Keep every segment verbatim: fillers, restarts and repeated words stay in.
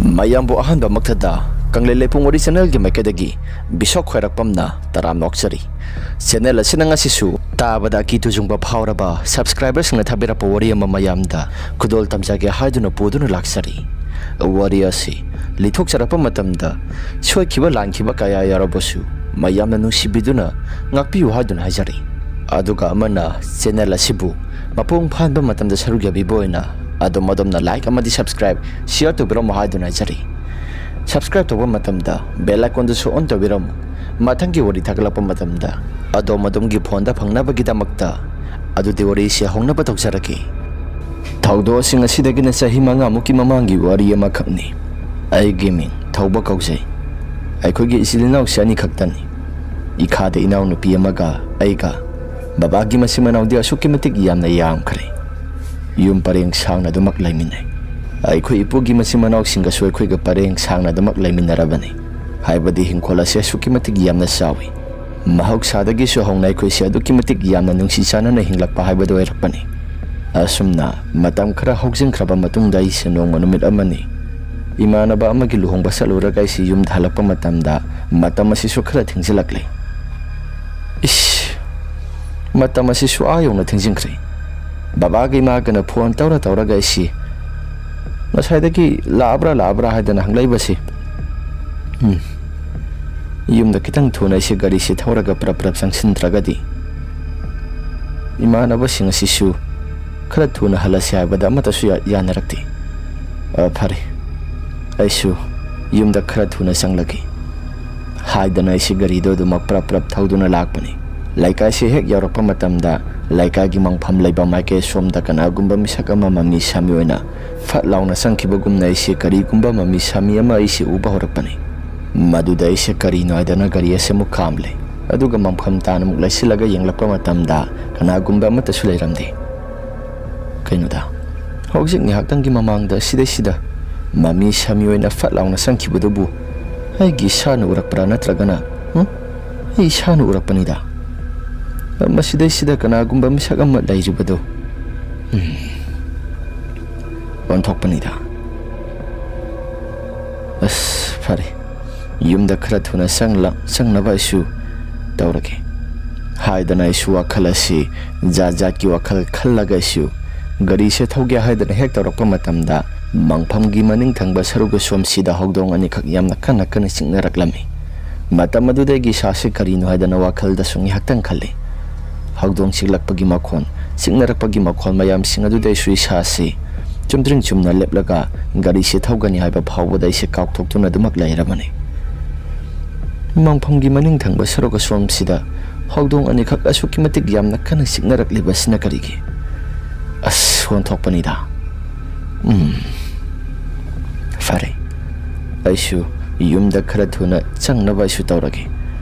ꯃꯌꯥꯝꯕꯨ ꯑꯍꯥꯟꯕꯃꯛꯇꯗ ꯀꯪꯂꯩ ꯂꯩꯄꯨꯡ ꯋꯥꯔꯤ ꯆꯦꯅꯦꯜꯒꯤ ꯃꯥꯏꯀꯩꯗꯒꯤ ꯕꯤꯁꯣꯛ ꯈ꯭ꯋꯥꯏꯔꯥꯛꯄꯝꯅ ꯇꯔꯥꯝꯅ ꯑꯣꯛꯆꯔꯤ꯫ ꯆꯦꯅꯦꯜ ꯑꯁꯤꯅ ꯉꯁꯤꯁꯨ ꯇꯥꯕꯗ ꯑꯀꯤ ꯇꯨꯖꯨꯡꯕ ꯐꯥꯎꯔꯕ ꯁꯕꯁꯀ꯭ꯔꯥꯏꯕꯔꯁꯤꯡꯅ ꯊꯥꯕꯤꯔꯛꯄ ꯋꯥꯔꯤ ꯑꯃ ꯃꯌꯥꯝꯗ ꯈꯨꯗꯣꯜ ꯇꯝꯖꯒꯦ ꯍꯥꯏꯗꯨꯅ ꯄꯨꯗꯨꯅ ꯂꯥꯛꯆꯔꯤ꯫ ꯋꯥꯔꯤ ꯑꯁꯤ ꯂꯤꯊꯣꯛꯆꯔꯛꯄ ꯃꯇꯝꯗ ꯁꯣꯏꯈꯤꯕ ꯂꯥꯟꯈꯤꯕ ꯀꯌꯥ ꯌꯥꯎꯔꯕꯁꯨ ꯃꯌꯥꯝꯅ ꯅꯨꯡꯁꯤꯕꯤꯗꯨꯅ ꯉꯥꯛꯄꯤꯌꯨ ꯍꯥꯏꯗꯨꯅ ꯍꯥꯏꯖꯔꯤ꯫ ꯑꯗꯨꯒ ꯑꯃꯅ ꯆꯦꯅꯦꯜ ꯑꯁꯤꯕꯨ ꯃꯄꯨꯡ ꯐꯥꯍꯟꯕ ꯃꯇꯝꯗ ꯁꯔꯨꯛ ꯌꯥꯕꯤꯕ ꯑꯣꯏꯅ ꯑꯗꯣꯝ ꯑꯗꯣꯝꯅ ꯂꯥꯏꯛ ꯑꯃꯗꯤ ꯁꯕꯁꯀ꯭ꯔꯥꯏꯕ, ꯁꯤꯌꯔ ꯇꯧꯕꯤꯔꯝꯃꯨ ꯍꯥꯏꯗꯨꯅ ꯍꯥꯏꯖꯔꯤ꯫ ꯁꯕꯁꯀ꯭ꯔꯥꯏꯕ ꯇꯧꯕ ꯃꯇꯝꯗ ꯕꯦꯜ ꯑꯥꯏꯀꯣꯟꯗꯨꯁꯨ ꯑꯣꯟ ꯇꯧꯕꯤꯔꯝꯃꯨ꯫ ꯃꯊꯪꯒꯤ ꯋꯥꯔꯤ ꯊꯥꯒꯠꯂꯛꯄ ꯃꯇꯝꯗ ꯑꯗꯣꯝ ꯑꯗꯣꯝꯒꯤ ꯐꯣꯟꯗ ꯐꯪꯅꯕꯒꯤꯗꯃꯛꯇ꯫ ꯑꯗꯨꯗꯤ ꯋꯥꯔꯤꯁꯤ ꯍꯧꯅꯕ ꯇꯧꯖꯔꯛꯀꯦ꯫ ꯊꯧꯗꯣꯛꯁꯤꯡ ꯑꯁꯤꯗꯒꯤꯅ ꯆꯍꯤ ꯃꯉꯥꯃꯨꯛꯀꯤ ꯃꯃꯥꯡꯒꯤ ꯋꯥꯔꯤ ꯑꯃꯈꯛꯅꯤ꯫ ꯑꯩꯒꯤ ꯃꯤꯡ ꯊꯧꯕ ꯀꯧꯖꯩ꯫ ꯑꯩꯈꯣꯏꯒꯤ ꯏꯆꯤꯜ ꯏꯅꯥꯎꯁꯦ ꯑꯅꯤꯈꯛꯇꯅꯤ꯫ ꯏꯈꯥꯗ ꯏꯅꯥꯎꯅꯨꯄꯤ ꯑꯃꯒ ꯑꯩꯒ꯫ ꯕꯕꯥꯒꯤ ꯃꯆꯤꯟ ꯃꯅꯥꯎꯗꯤ ꯑꯁꯨꯛꯀꯤ ꯃꯇꯤꯛ ꯌꯥꯝꯅ ꯌꯥꯝꯈ꯭ꯔꯦ꯫ ꯌꯨꯝ ꯄꯔꯦꯡ ꯁꯥꯡꯅ ꯑꯗꯨꯃꯛ ꯂꯩꯃꯤꯟꯅꯩ꯫ ꯑꯩꯈꯣꯏ ꯏꯄꯨꯒꯤ ꯃꯆꯤꯟ ꯃꯅꯥꯎꯁꯤꯡꯒꯁꯨ ꯑꯩꯈꯣꯏꯒ ꯄꯔꯦꯡ ꯁꯥꯡꯅ ꯑꯗꯨꯃꯛ ꯂꯩꯃꯤꯟꯅꯔꯕꯅꯤ꯫ ꯍꯥꯏꯕꯗꯤ ꯏꯪꯈꯣꯜ ꯑꯁꯤ ꯑꯁꯨꯛꯀꯤ ꯃꯇꯤꯛ ꯌꯥꯝꯅ ꯆꯥꯎꯏ꯫ ꯃꯍꯧꯁꯥꯗꯒꯤꯁꯨ ꯍꯧꯅ ꯑꯩꯈꯣꯏꯁꯦ ꯑꯗꯨꯛꯀꯤ ꯃꯇꯤꯛ ꯌꯥꯝꯅ ꯅꯨꯡꯁꯤ ꯆꯥꯟꯅꯅ ꯍꯤꯡꯂꯛꯄ ꯍꯥꯏꯕꯗꯨ ꯑꯣꯏꯔꯛꯄꯅꯤ꯫ ꯑꯁꯨꯝꯅ ꯃꯇꯝ ꯈꯔ ꯍꯧꯖꯤꯟꯈ꯭ꯔꯕ ꯃꯇꯨꯡꯗ ꯑꯩꯁꯦ ꯅꯣꯡꯃ ꯅꯨꯃꯤꯠ ꯑꯃꯅꯤ ꯏꯃꯥꯟꯅꯕ ꯑꯃꯒꯤ ꯂꯨꯍꯣꯡꯕ ꯆꯠꯂꯨꯔꯒ ꯑꯩꯁꯦ ꯌꯨꯝꯗ ꯍꯜꯂꯛꯄ ꯃꯇꯝꯗ ꯃꯇꯝ ꯑꯁꯤꯁꯨ ꯈꯔ ꯊꯦꯡꯖꯤꯜꯂꯛꯂꯦ꯫ ꯏꯁ, ꯃꯇꯝ ꯑꯁꯤꯁꯨ ꯑꯥ ꯌꯧꯅ ꯊꯦꯡꯖꯤꯟꯈ꯭ꯔꯦ꯫ ꯕꯕꯥꯒ ꯏꯃꯥꯒꯅ ꯐꯣꯟ ꯇꯧꯔ ꯇꯧꯔꯒ ꯑꯩꯁꯤ ꯉꯁꯥꯏꯗꯒꯤ ꯂꯥꯛꯑꯕ꯭ꯔꯥ ꯂꯥꯛꯑꯕ꯭ꯔꯥ ꯍꯥꯏꯗꯅ ꯍꯪꯂꯛꯏꯕꯁꯤ꯫ ꯎꯝ꯫ ꯌꯨꯝꯗ ꯈꯤꯇꯪ ꯊꯨꯅ ꯑꯩꯁꯦ ꯒꯥꯔꯤꯁꯦ ꯊꯧꯔꯒ ꯄ꯭ꯔꯞ ꯄ꯭ꯔꯞ ꯆꯪꯁꯤꯟꯗ꯭ꯔꯒꯗꯤ ꯏꯃꯥꯟꯅꯕꯁꯤꯡ ꯑꯁꯤꯁꯨ ꯈꯔ ꯊꯨꯅ ꯍꯜꯂꯁꯤ ꯍꯥꯏꯕꯗ ꯑꯃꯠꯇꯁꯨ ꯌꯥ-, ꯌꯥꯅꯔꯛꯇꯦ꯫ "ꯑ, ꯐꯔꯦ, ꯑꯩꯁꯨ ꯌꯨꯝꯗ ꯈꯔ ꯊꯨꯅ ꯆꯪꯂꯒꯦ" ꯍꯥꯏꯗꯅ ꯑꯩꯁꯦ ꯒꯥꯔꯤꯗꯣ ꯑꯗꯨꯃꯛ ꯄ꯭ꯔꯞ ꯄ꯭ꯔꯞ ꯊꯧꯗꯨꯅ ꯂꯥꯛꯄꯅꯤ꯫ ꯂꯩꯀꯥꯏꯁꯦ ꯍꯦꯛ ꯌꯧꯔꯛꯄ ꯃꯇꯝꯗ ꯂꯩꯀꯥꯏꯒꯤ ꯃꯪꯐꯝ ꯂꯩꯕ ꯃꯥꯏꯀꯩ ꯁꯣꯝꯗ ꯀꯅꯥꯒꯨꯝꯕ ꯃꯤꯁꯛ ꯑꯃ ꯃꯃꯤ ꯁꯥꯃꯤ ꯑꯣꯏꯅ ꯐꯠ ꯂꯥꯎꯅ ꯆꯪꯈꯤꯕꯒꯨꯝꯅ ꯑꯩꯁꯦ ꯀꯔꯤꯒꯨꯝꯕ ꯃꯃꯤ ꯁꯥꯃꯤ ꯑꯃ ꯑꯩꯁꯦ ꯎꯕ ꯍꯧꯔꯛꯄꯅꯤ꯫ ꯃꯗꯨꯗ ꯑꯩꯁꯦ ꯀꯔꯤꯅꯣ ꯍꯥꯏꯗꯅ ꯒꯥꯔꯤ ꯑꯁꯦ ꯑꯃꯨꯛ ꯈꯥꯝꯂꯦ꯫ ꯑꯗꯨꯒ ꯃꯪꯐꯝ ꯇꯥꯅ ꯑꯃꯨꯛ ꯂꯩꯁꯤꯜꯂꯒ ꯌꯦꯡꯂꯛꯄ ꯃꯇꯝꯗ ꯀꯅꯥꯒꯨꯝꯕ ꯑꯃꯠꯇꯁꯨ ꯂꯩꯔꯝꯗꯦ꯫ ꯀꯩꯅꯣꯗ, ꯍꯧꯖꯤꯛ ꯉꯥꯏꯍꯥꯛꯇꯪꯒꯤ ꯃꯃꯥꯡꯗ ꯁꯤꯗꯩꯁꯤꯗ ꯃꯃꯤ ꯁꯥꯃꯤ ꯑꯣꯏꯅ ꯐꯠ ꯂꯥꯎꯅ ꯆꯪꯈꯤꯕꯗꯨꯕꯨ ꯑꯩꯒꯤ ꯏꯁꯥꯅ ꯎꯔꯛꯄ꯭ꯔꯥ ꯅꯠꯇ꯭ꯔꯒꯅ, ꯍꯨꯝ? ꯑꯩ ꯏꯁꯥꯅ ꯎꯔꯛꯄꯅꯤꯗ꯫ ꯃꯁꯤꯗꯩꯁꯤꯗ ꯀꯅꯥꯒꯨꯝꯕ ꯃꯤꯁꯛ ꯑꯃ ꯂꯩꯔꯤꯕꯗꯨ, ꯎꯝ, ꯑꯣꯟꯊꯣꯛꯄꯅꯤꯗ꯫ "ꯐꯔꯦ, ꯌꯨꯝꯗ ꯈꯔ ꯊꯨꯅ ꯆꯪꯂ-, ꯆꯪꯅꯕ ꯑꯩꯁꯨ ꯇꯧꯔꯒꯦ" ꯍꯥꯏꯗꯅ ꯑꯩꯁꯨ ꯋꯥꯈꯜ ꯑꯁꯤ ꯖꯥꯠ ꯖꯥꯠꯀꯤ ꯋꯥꯈꯜ ꯈꯜꯂꯒ ꯑꯩꯁꯨ ꯒꯥꯔꯤꯁꯦ ꯊꯧꯒꯦ ꯍꯥꯏꯗꯅ ꯍꯦꯛ ꯇꯧꯔꯛꯄ ꯃꯇꯝꯗ, ꯃꯪꯐꯝꯒꯤ ꯃꯅꯤꯡ ꯊꯪꯕ ꯁꯔꯨꯛ ꯑꯁꯣꯝꯁꯤꯗ ꯍꯧꯗꯣꯡ ꯑꯅꯤꯈꯛ ꯌꯥꯝꯅ ꯀꯟꯅ ꯀꯟꯅ ꯆꯤꯛꯅꯔꯛꯂꯝꯃꯤ꯫ ꯃꯇꯝ ꯑꯗꯨꯗ ꯑꯩꯒꯤ ꯏꯁꯥꯁꯤ ꯀꯔꯤꯅꯣ ꯍꯥꯏꯗꯅ ꯋꯥꯈꯜꯗꯁꯨ ꯉꯥꯏꯍꯥꯛꯇꯪ ꯈꯜꯂꯤ꯫ ꯍꯧꯗꯣꯡ ꯆꯤꯛꯂꯛꯄꯒꯤ ꯃꯈꯣꯟ, ꯆꯤꯛꯅꯔꯛꯄꯒꯤ ꯃꯈꯣꯟ ꯃꯌꯥꯝꯁꯤꯡ ꯑꯗꯨꯗ ꯑꯩꯁꯨ ꯏꯁꯥꯁꯤ ꯆꯨꯝꯗ꯭ꯔꯤꯡ ꯆꯨꯝꯅ ꯂꯦꯞꯂꯒ ꯒꯥꯔꯤꯁꯤ ꯊꯧꯒꯅꯤ ꯍꯥꯏꯕ ꯐꯥꯎꯕꯗ ꯑꯩꯁꯦ ꯀꯥꯎꯊꯣꯛꯇꯨꯅ ꯑꯗꯨꯃꯛ ꯂꯩꯔꯕꯅꯤ꯫ ꯃꯪꯐꯝꯒꯤ ꯃꯅꯤꯡ ꯊꯪꯕ ꯁꯔꯨꯛ ꯑꯁꯣꯝꯁꯤꯗ ꯍꯧꯗꯣꯡ ꯑꯅꯤꯈꯛ ꯑꯁꯨꯛꯀꯤ ꯃꯇꯤꯛ ꯌꯥꯝꯅ ꯀꯟꯅ ꯆꯤꯛꯅꯔꯛꯂꯤꯕꯁꯤꯅ ꯀꯔꯤꯒꯤ? ꯑꯁ, ꯑꯣꯟꯊꯣꯛꯄꯅꯤꯗ꯫ ꯎꯝ, ꯐꯔꯦ, ꯑꯩꯁꯨ ꯌꯨꯝꯗ ꯈꯔ ꯊꯨꯅ ꯆꯪꯅꯕ ꯑꯩꯁꯨ ꯇꯧꯔꯒꯦ,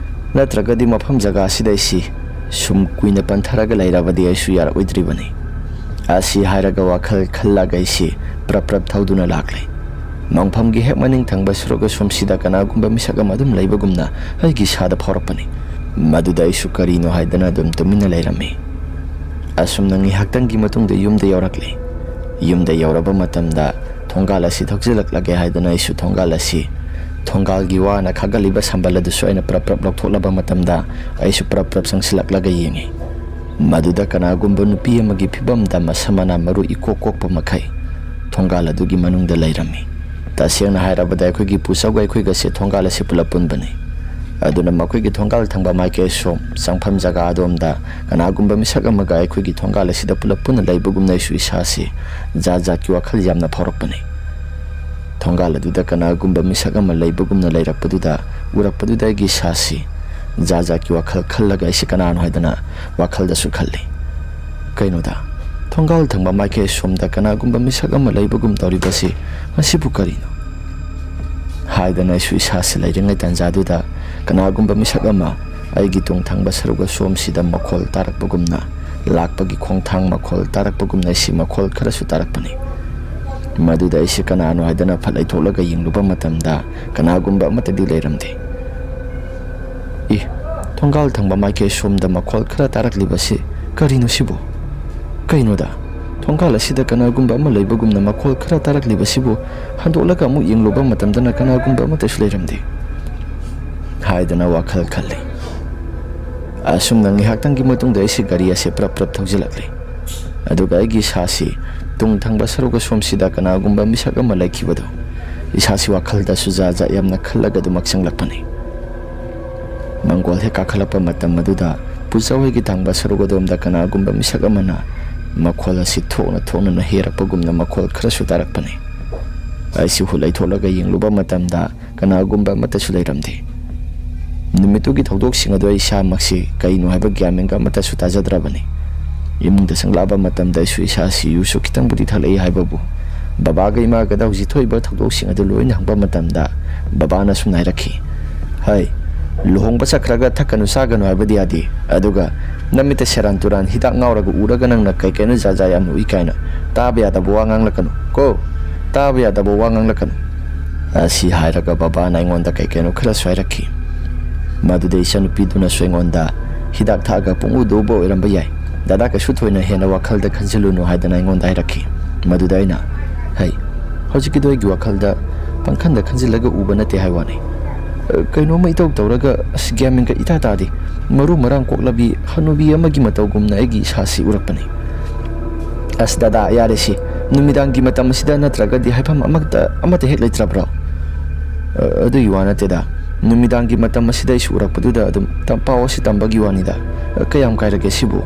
ꯅꯠꯇ꯭ꯔꯒꯗꯤ ꯃꯐꯝ ꯖꯒꯥ ꯑꯁꯤꯗ ꯑꯩꯁꯤ ꯁꯨꯝ ꯀꯨꯏꯅ ꯄꯟꯊꯔꯒ ꯂꯩꯔꯕꯗꯤ ꯑꯩꯁꯨ ꯌꯥꯔꯛꯑꯣꯏꯗ꯭ꯔꯤꯕꯅꯤ꯫ ꯑꯁꯤ ꯍꯥꯏꯔꯒ ꯋꯥꯈꯜ ꯈꯜꯂꯒ ꯑꯩꯁꯤ ꯄ꯭ꯔꯞ ꯄ꯭ꯔꯞ ꯊꯧꯗꯨꯅ ꯂꯥꯛꯂꯦ꯫ ꯃꯪꯐꯝꯒꯤ ꯍꯦꯛ ꯃꯅꯤꯡ ꯊꯪꯕ ꯁꯔꯨꯛ ꯑꯁꯣꯝꯁꯤꯗ ꯀꯅꯥꯒꯨꯝꯕ ꯃꯤꯁꯛ ꯑꯃ ꯑꯗꯨꯝ ꯂꯩꯕꯒꯨꯝꯅ ꯑꯩꯒꯤ ꯏꯁꯥꯗ ꯐꯥꯎꯔꯛꯄꯅꯤ꯫ ꯃꯗꯨꯗ ꯑꯩꯁꯨ ꯀꯔꯤꯅꯣ ꯍꯥꯏꯗꯅ ꯑꯗꯨꯝ ꯇꯨꯃꯤꯟꯅ ꯂꯩꯔꯝꯃꯤ꯫ ꯑꯁꯨꯝꯅ ꯉꯥꯏꯍꯥꯛꯇꯪꯒꯤ ꯃꯇꯨꯡꯗ ꯌꯨꯝꯗ ꯌꯧꯔꯛꯂꯦ꯫ ꯌꯨꯝꯗ ꯌꯧꯔꯕ ꯃꯇꯝꯗ ꯊꯣꯡꯒꯥꯜ ꯑꯁꯤ ꯊꯧꯖꯤꯜꯂꯛꯂꯒꯦ ꯍꯥꯏꯗꯅ ꯑꯩꯁꯨ ꯊꯣꯡꯒꯥꯜ ꯑꯁꯤ, ꯊꯣꯡꯒꯥꯜꯒꯤ ꯋꯥꯅ ꯈꯥꯒꯠꯂꯤꯕ ꯁꯝꯕꯜ ꯑꯗꯨꯁꯨ ꯑꯩꯅ ꯄ꯭ꯔꯞ ꯄ꯭ꯔꯞ ꯂꯧꯊꯣꯛꯂꯕ ꯃꯇꯝꯗ ꯑꯩꯁꯨ ꯄ꯭ꯔꯞ ꯄ꯭ꯔꯞ ꯆꯪꯁꯤꯜꯂꯛꯂꯒ ꯌꯦꯡꯉꯤ꯫ ꯃꯗꯨꯗ ꯀꯅꯥꯒꯨꯝꯕ ꯅꯨꯄꯤ ꯑꯃꯒꯤ ꯐꯤꯕꯝꯗ ꯃꯁꯝ ꯃꯅꯥ ꯃꯔꯨ ꯏꯀꯣꯛ ꯀꯣꯛꯄ ꯃꯈꯩ ꯊꯣꯡꯒꯥꯜ ꯑꯗꯨꯒꯤ ꯃꯅꯨꯡꯗ ꯂꯩꯔꯝꯃꯤ꯫ ꯇꯁꯦꯡꯅ ꯍꯥꯏꯔꯕꯗ ꯑꯩꯈꯣꯏꯒꯤ ꯄꯨꯆꯧꯒ ꯑꯩꯈꯣꯏꯒꯁꯦ ꯊꯣꯡꯒꯥꯜ ꯑꯁꯤ ꯄꯨꯂꯞ ꯄꯨꯟꯕꯅꯤ꯫ ꯑꯗꯨꯅ ꯃꯈꯣꯏꯒꯤ ꯊꯣꯡꯒꯥꯜ ꯊꯪꯕ ꯃꯥꯏꯀꯩ ꯑꯁꯣꯝ ꯆꯪꯐꯝ ꯖꯒꯥ ꯑꯗꯣꯝꯗ ꯀꯅꯥꯒꯨꯝꯕ ꯃꯤꯁꯛ ꯑꯃꯒ ꯑꯩꯈꯣꯏꯒꯤ ꯊꯣꯡꯒꯥꯜ ꯑꯁꯤꯗ ꯄꯨꯂꯞ ꯄꯨꯟꯅ ꯂꯩꯕꯒꯨꯝꯅ ꯑꯩꯁꯨ ꯏꯁꯥꯁꯤ ꯖꯥꯠ ꯖꯥꯠꯀꯤ ꯋꯥꯈꯜ ꯌꯥꯝꯅ ꯐꯥꯎꯔꯛꯄꯅꯤ꯫ ꯊꯣꯡꯒꯥꯜ ꯑꯗꯨꯗ ꯀꯅꯥꯒꯨꯝꯕ ꯃꯤꯁꯛ ꯑꯃ ꯂꯩꯕꯒꯨꯝꯅ ꯂꯩꯔꯛꯄꯗꯨꯗ, ꯎꯔꯛꯄꯗꯨꯗ ꯑꯩꯒꯤ ꯏꯁꯥꯁꯤ ꯖꯥꯠ ꯖꯥꯠꯀꯤ ꯋꯥꯈꯜ ꯈꯜꯂꯒ ꯑꯩꯁꯤ ꯀꯅꯥꯅꯣ ꯍꯥꯏꯗꯅ ꯋꯥꯈꯜꯗꯁꯨ ꯈꯜꯂꯤ꯫ "ꯀꯩꯅꯣꯗ, ꯊꯣꯡꯒꯥꯜ ꯊꯪꯕ ꯃꯥꯏꯀꯩ ꯑꯁꯣꯝꯗ ꯀꯅꯥꯒꯨꯝꯕ ꯃꯤꯁꯛ ꯑꯃ ꯂꯩꯕꯒꯨꯝ ꯇꯧꯔꯤꯕꯁꯤ ꯃꯁꯤꯕꯨ ꯀꯔꯤꯅꯣ?" ꯍꯥꯏꯗꯅ ꯑꯩꯁꯨ ꯏꯁꯥꯁꯤ ꯂꯩꯔꯤꯉꯩ ꯇꯥꯟꯖꯥꯗꯨꯗ ꯀꯅꯥꯒꯨꯝꯕ ꯃꯤꯁꯛ ꯑꯃ ꯑꯩꯒꯤ ꯇꯨꯡ ꯊꯪꯕ ꯁꯔꯨꯛ ꯑꯁꯣꯝꯁꯤꯗ ꯃꯈꯣꯜ ꯇꯥꯔꯛꯄꯒꯨꯝꯅ, ꯂꯥꯛꯄꯒꯤ ꯈꯣꯡꯊꯥꯡ ꯃꯈꯣꯜ ꯇꯥꯔꯛꯄꯒꯨꯝꯅ ꯑꯩꯁꯤ ꯃꯈꯣꯜ ꯈꯔꯁꯨ ꯇꯥꯔꯛꯄꯅꯤ꯫ ꯃꯗꯨꯗ ꯑꯩꯁꯤ ꯀꯅꯥꯅꯣ ꯍꯥꯏꯗꯅ ꯐꯠ ꯂꯩꯊꯣꯛꯂꯒ ꯌꯦꯡꯂꯨꯕ ꯃꯇꯝꯗ ꯀꯅꯥꯒꯨꯝꯕ ꯑꯃꯠꯇꯗꯤ ꯂꯩꯔꯝꯗꯦ꯫ "ꯏ, ꯊꯣꯡꯒꯥꯜ ꯊꯪꯕ ꯃꯥꯏꯀꯩ ꯁꯣꯝꯗ ꯃꯈꯣꯜ ꯈꯔ ꯇꯥꯔꯛꯂꯤꯕꯁꯤ ꯀꯔꯤꯅꯣ ꯁꯤꯕꯨ? ꯀꯩꯅꯣꯗ, ꯊꯣꯡꯒꯥꯜ ꯑꯁꯤꯗ ꯀꯅꯥꯒꯨꯝꯕ ꯑꯃ ꯂꯩꯕꯒꯨꯝꯅ ꯃꯈꯣꯜ ꯈꯔ ꯇꯥꯔꯛꯂꯤꯕꯁꯤꯕꯨ ꯍꯟꯗꯣꯛꯂꯒ ꯑꯃꯨꯛ ꯌꯦꯡꯂꯨꯕ ꯃꯇꯝꯗꯅ ꯀꯅꯥꯒꯨꯝꯕ ꯑꯃꯠꯇꯁꯨ ꯂꯩꯔꯝꯗꯦ ꯍꯥꯏꯗꯅ ꯋꯥꯈꯜ ꯈꯜꯂꯤ꯫ ꯑꯁꯨꯝꯅ ꯉꯥꯏꯍꯥꯛꯇꯪꯒꯤ ꯃꯇꯨꯡꯗ ꯑꯩꯁꯤ ꯒꯥꯔꯤ ꯑꯁꯤ ꯄ꯭ꯔꯞ ꯄ꯭ꯔꯞ ꯊꯧꯖꯤꯜꯂꯛꯂꯤ꯫ ꯑꯗꯨꯒ ꯑꯩꯒꯤ ꯏꯁꯥꯁꯤ ꯇꯨꯡ ꯊꯪꯕ ꯁꯔꯨꯛ ꯑꯁꯣꯝꯁꯤꯗ ꯀꯅꯥꯒꯨꯝꯕ ꯃꯤꯁꯛ ꯑꯃ ꯂꯩꯈꯤꯕꯗꯨ ꯏꯁꯥꯁꯤ ꯋꯥꯈꯜꯗꯁꯨ ꯖꯥꯠ ꯖꯥꯠ ꯌꯥꯝꯅ ꯈꯜꯂꯒ ꯑꯗꯨꯃꯛ ꯆꯪꯂꯛꯄꯅꯤ꯫ ꯃꯪꯒꯣꯜ ꯍꯦꯛ ꯀꯥꯈꯠꯂꯛꯄ ꯃꯇꯝ ꯑꯗꯨꯗ ꯄꯨꯆꯧ ꯍꯣꯏꯒꯤ ꯊꯪꯕ ꯁꯔꯨꯛ ꯑꯗꯣꯝꯗ ꯀꯅꯥꯒꯨꯝꯕ ꯃꯤꯁꯛ ꯑꯃꯅ ꯃꯈꯣꯜ ꯑꯁꯤ ꯊꯣꯛꯅ ꯊꯣꯛꯅꯅ ꯍꯦꯔꯛꯄꯒꯨꯝꯅ ꯃꯈꯣꯜ ꯈꯔꯁꯨ ꯇꯥꯔꯛꯄꯅꯤ꯫ ꯑꯩꯁꯤ ꯍꯨꯠ ꯂꯩꯊꯣꯛꯂꯒ ꯌꯦꯡꯂꯨꯕ ꯃꯇꯝꯗ ꯀꯅꯥꯒꯨꯝꯕ ꯑꯃꯠꯇꯁꯨ ꯂꯩꯔꯝꯗꯦ꯫ ꯅꯨꯃꯤꯠꯇꯨꯒꯤ ꯊꯧꯗꯣꯛꯁꯤꯡ ꯑꯗꯨ ꯑꯩ ꯏꯁꯥꯃꯛꯁꯤ ꯀꯩꯅꯣ ꯍꯥꯏꯕ ꯒ꯭ꯌꯥꯟ ꯃꯦꯟꯒ ꯑꯃꯠꯇꯁꯨ ꯇꯥꯖꯗ꯭ꯔꯕꯅꯤ꯫ ꯏꯃꯨꯡꯗ ꯆꯪꯂꯛꯑꯕ ꯃꯇꯝꯗ ꯑꯩꯁꯨ ꯏꯁꯥꯁꯤ ꯌꯨꯁꯨ ꯈꯤꯇꯪꯕꯨꯗꯤ ꯊꯛꯂꯛꯏ ꯍꯥꯏꯕꯕꯨ ꯕꯕꯥꯒ ꯏꯃꯥꯒꯗ ꯍꯧꯖꯤꯛ ꯊꯣꯛꯏꯕ ꯊꯧꯗꯣꯛꯁꯤꯡ ꯑꯗꯨ ꯂꯣꯏꯅ ꯍꯪꯕ ꯃꯇꯝꯗ ꯕꯕꯥꯅ ꯁꯨꯝꯅ ꯍꯥꯏꯔꯛꯈꯤ, "ꯍꯩ, ꯂꯨꯍꯣꯡꯕ ꯆꯠꯈ꯭ꯔꯒ ꯊꯛꯀꯅꯨ ꯆꯥꯒꯅꯨ ꯍꯥꯏꯕꯗꯤ ꯌꯥꯗꯦ, ꯑꯗꯨꯒ ꯅꯃꯤꯠꯇ ꯁꯦꯔꯥꯟ ꯇꯨꯔꯥꯟ ꯍꯤꯗꯥꯛ ꯉꯥꯎꯔꯒ ꯎꯔꯒ ꯅꯪꯅ ꯀꯩ ꯀꯩꯅꯣ ꯖꯥꯠ ꯖꯥꯠ ꯌꯥꯝꯅ ꯎꯏ ꯀꯥꯏꯅ ꯇꯥꯕ ꯌꯥꯗꯕ ꯋꯥ ꯉꯥꯡꯂꯛꯀꯅꯨ ꯀꯣ, ꯇꯥꯕ ꯌꯥꯗꯕ ꯋꯥ ꯉꯥꯡꯂꯛꯀꯅꯨ"꯫ ꯑꯁꯤ ꯍꯥꯏꯔꯒ ꯕꯕꯥꯅ ꯑꯩꯉꯣꯟꯗ ꯀꯩ ꯀꯩꯅꯣ ꯈꯔꯁꯨ ꯍꯥꯏꯔꯛꯈꯤ꯫ ꯃꯗꯨꯗ ꯏꯆꯟꯅꯨꯄꯤꯗꯨꯅꯁꯨ ꯑꯩꯉꯣꯟꯗ, "ꯍꯤꯗꯥꯛ ꯊꯛꯑꯒ ꯄꯨꯡꯎꯗ ꯎꯕ ꯑꯣꯏꯔꯝꯕ ꯌꯥꯏ, ꯗꯗꯥ ꯀꯩꯁꯨ ꯊꯣꯏꯅ ꯍꯦꯟꯅ ꯋꯥꯈꯜꯗ ꯈꯟꯖꯤꯜꯂꯨꯅꯨ" ꯍꯥꯏꯗꯅ ꯑꯩꯉꯣꯟꯗ ꯍꯥꯏꯔꯛꯈꯤ꯫ ꯃꯗꯨꯗ ꯑꯩꯅ, "ꯍꯩ, ꯍꯧꯖꯤꯛꯀꯤꯗꯣ ꯑꯩꯒꯤ ꯋꯥꯈꯜꯗ ꯄꯪꯈꯟꯗ ꯈꯟꯖꯤꯜꯂꯒ ꯎꯕ ꯅꯠꯇꯦ ꯍꯥꯏ ꯋꯥꯅꯤ꯫ ꯀꯩꯅꯣꯝꯃ ꯏꯇꯧ ꯇꯧꯔꯒ ꯑꯁ ꯒ꯭ꯌꯥꯟ ꯃꯦꯟꯒ ꯏꯇꯥ ꯇꯥꯗꯦ, ꯃꯔꯨ ꯃꯔꯥꯡ ꯀꯣꯛꯂꯕꯤ ꯍꯅꯨꯕꯤ ꯑꯃꯒꯤ ꯃꯇꯧꯒꯨꯝꯅ ꯑꯩꯒꯤ ꯏꯁꯥꯁꯤ ꯎꯔꯛꯄꯅꯤ"꯫ "ꯑꯁ ꯗꯗꯥ, ꯌꯥꯔꯦ ꯁꯤ, ꯅꯨꯃꯤꯗꯥꯡꯒꯤ ꯃꯇꯝ ꯑꯁꯤꯗ ꯅꯠꯇ꯭ꯔꯒꯗꯤ ꯍꯥꯏꯐꯝ ꯑꯃꯠꯇ, ꯑꯃꯠꯇ ꯍꯦꯛ ꯂꯩꯇ꯭ꯔꯕ꯭ꯔꯣ?" "ꯑ, ꯑꯗꯨꯒꯤ ꯋꯥ ꯅꯠꯇꯦꯗ, ꯅꯨꯃꯤꯗꯥꯡꯒꯤ ꯃꯇꯝ ꯑꯁꯤꯗ ꯑꯩꯁꯨ ꯎꯔꯛꯄꯗꯨꯗ ꯑꯗꯨꯝ ꯇꯝ-, ꯄꯥꯎ ꯑꯁꯤ ꯇꯝꯕꯒꯤ ꯋꯥꯅꯤꯗ꯫ ꯑ, ꯀꯌꯥꯝ ꯀꯥꯏꯔꯒꯦ ꯁꯤꯕꯨ?"